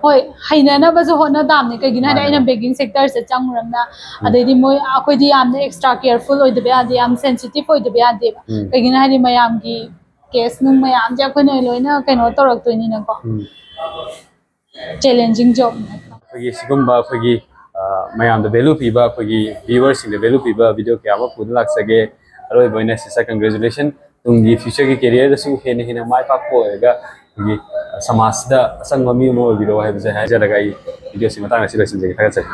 ꯍꯣꯏ, ꯍꯩꯅꯅꯕꯁꯨ ꯍꯣꯠꯅ ꯇꯥꯕꯅꯦ꯫ ꯀꯩꯒꯤꯅꯣ ꯍꯥꯏꯗꯤ ꯑꯩꯅ ꯕꯦꯡꯀꯤꯡ ꯁꯦꯛꯇꯔꯁꯦ ꯆꯪꯉꯨꯔꯝꯅ꯫ ꯑꯗꯩꯗꯤ ꯃꯣꯏ ꯑꯩꯈꯣꯏꯗꯤ ꯌꯥꯝꯅ ꯑꯦꯛꯁꯇ꯭ꯔꯥ ꯀꯦꯌꯔꯐꯨꯜ ꯑꯣꯏꯗꯕ ꯌꯥꯗꯦ, ꯌꯥꯝ ꯁꯦꯟꯁꯤꯇꯤꯞ ꯑꯣꯏꯗꯕ ꯌꯥꯗꯦꯕ꯫ ꯀꯩꯒꯤꯅꯣ ꯍꯥꯏꯗꯤ ꯃꯌꯥꯝꯒꯤ ꯀꯦꯁ ꯅꯨꯡ ꯃꯌꯥꯝꯁꯦ ꯑꯩꯈꯣꯏꯅ ꯂꯣꯏꯅ ꯀꯩꯅꯣ ꯇꯧꯔꯛꯇꯣꯏꯅꯤꯅꯀꯣ꯫ ꯆꯦꯂꯦꯟꯖꯤꯡ ꯖꯣꯕꯅꯦ꯫ ꯑꯩꯈꯣꯏꯒꯤ ꯁꯤꯒꯨꯝꯕ ꯑꯩꯈꯣꯏꯒꯤ ꯃꯌꯥꯝꯗ ꯚꯦꯂꯨ ꯄꯤꯕ, ꯑꯩꯈꯣꯏꯒꯤ ꯚ꯭ꯌꯨꯋꯔꯁꯤꯡꯗ ꯚꯦꯂꯨ ꯄꯤꯕ ꯚꯤꯗꯤꯑꯣ ꯀꯌꯥ ꯑꯃ ꯄꯨꯗꯨꯅ ꯂꯥꯛꯆꯒꯦ꯫ ꯑꯔꯣꯏꯕ ꯑꯣꯏꯅ ꯁꯤꯁꯇꯔ, ꯀꯪꯒ꯭ꯔꯦꯆꯨꯂꯦꯁꯟ꯫ ꯇꯨꯡꯒꯤ ꯐ꯭ꯌꯨꯆꯔꯒꯤ ꯀꯦꯔꯤꯌꯔꯗꯁꯨ ꯍꯦꯟꯅ ꯍꯦꯟꯅ ꯃꯥꯏ ꯄꯥꯛꯄ ꯑꯣꯏꯔꯒ ꯑꯩꯈꯣꯏꯒꯤ ꯁꯃꯥꯖꯁꯤꯗ ꯑꯆꯪꯕ ꯃꯤ ꯑꯃ ꯑꯣꯏꯕꯤꯔꯣ ꯍꯥꯏꯕꯁꯦ ꯍꯥꯏꯖꯔꯒ ꯑꯩ ꯚꯤꯗꯤꯑꯣꯁꯤ ꯃꯇꯥꯡ ꯑꯁꯤ ꯂꯣꯏꯁꯤꯟꯖꯒꯦ꯫ ꯊꯥꯒꯠꯆꯔꯤ꯫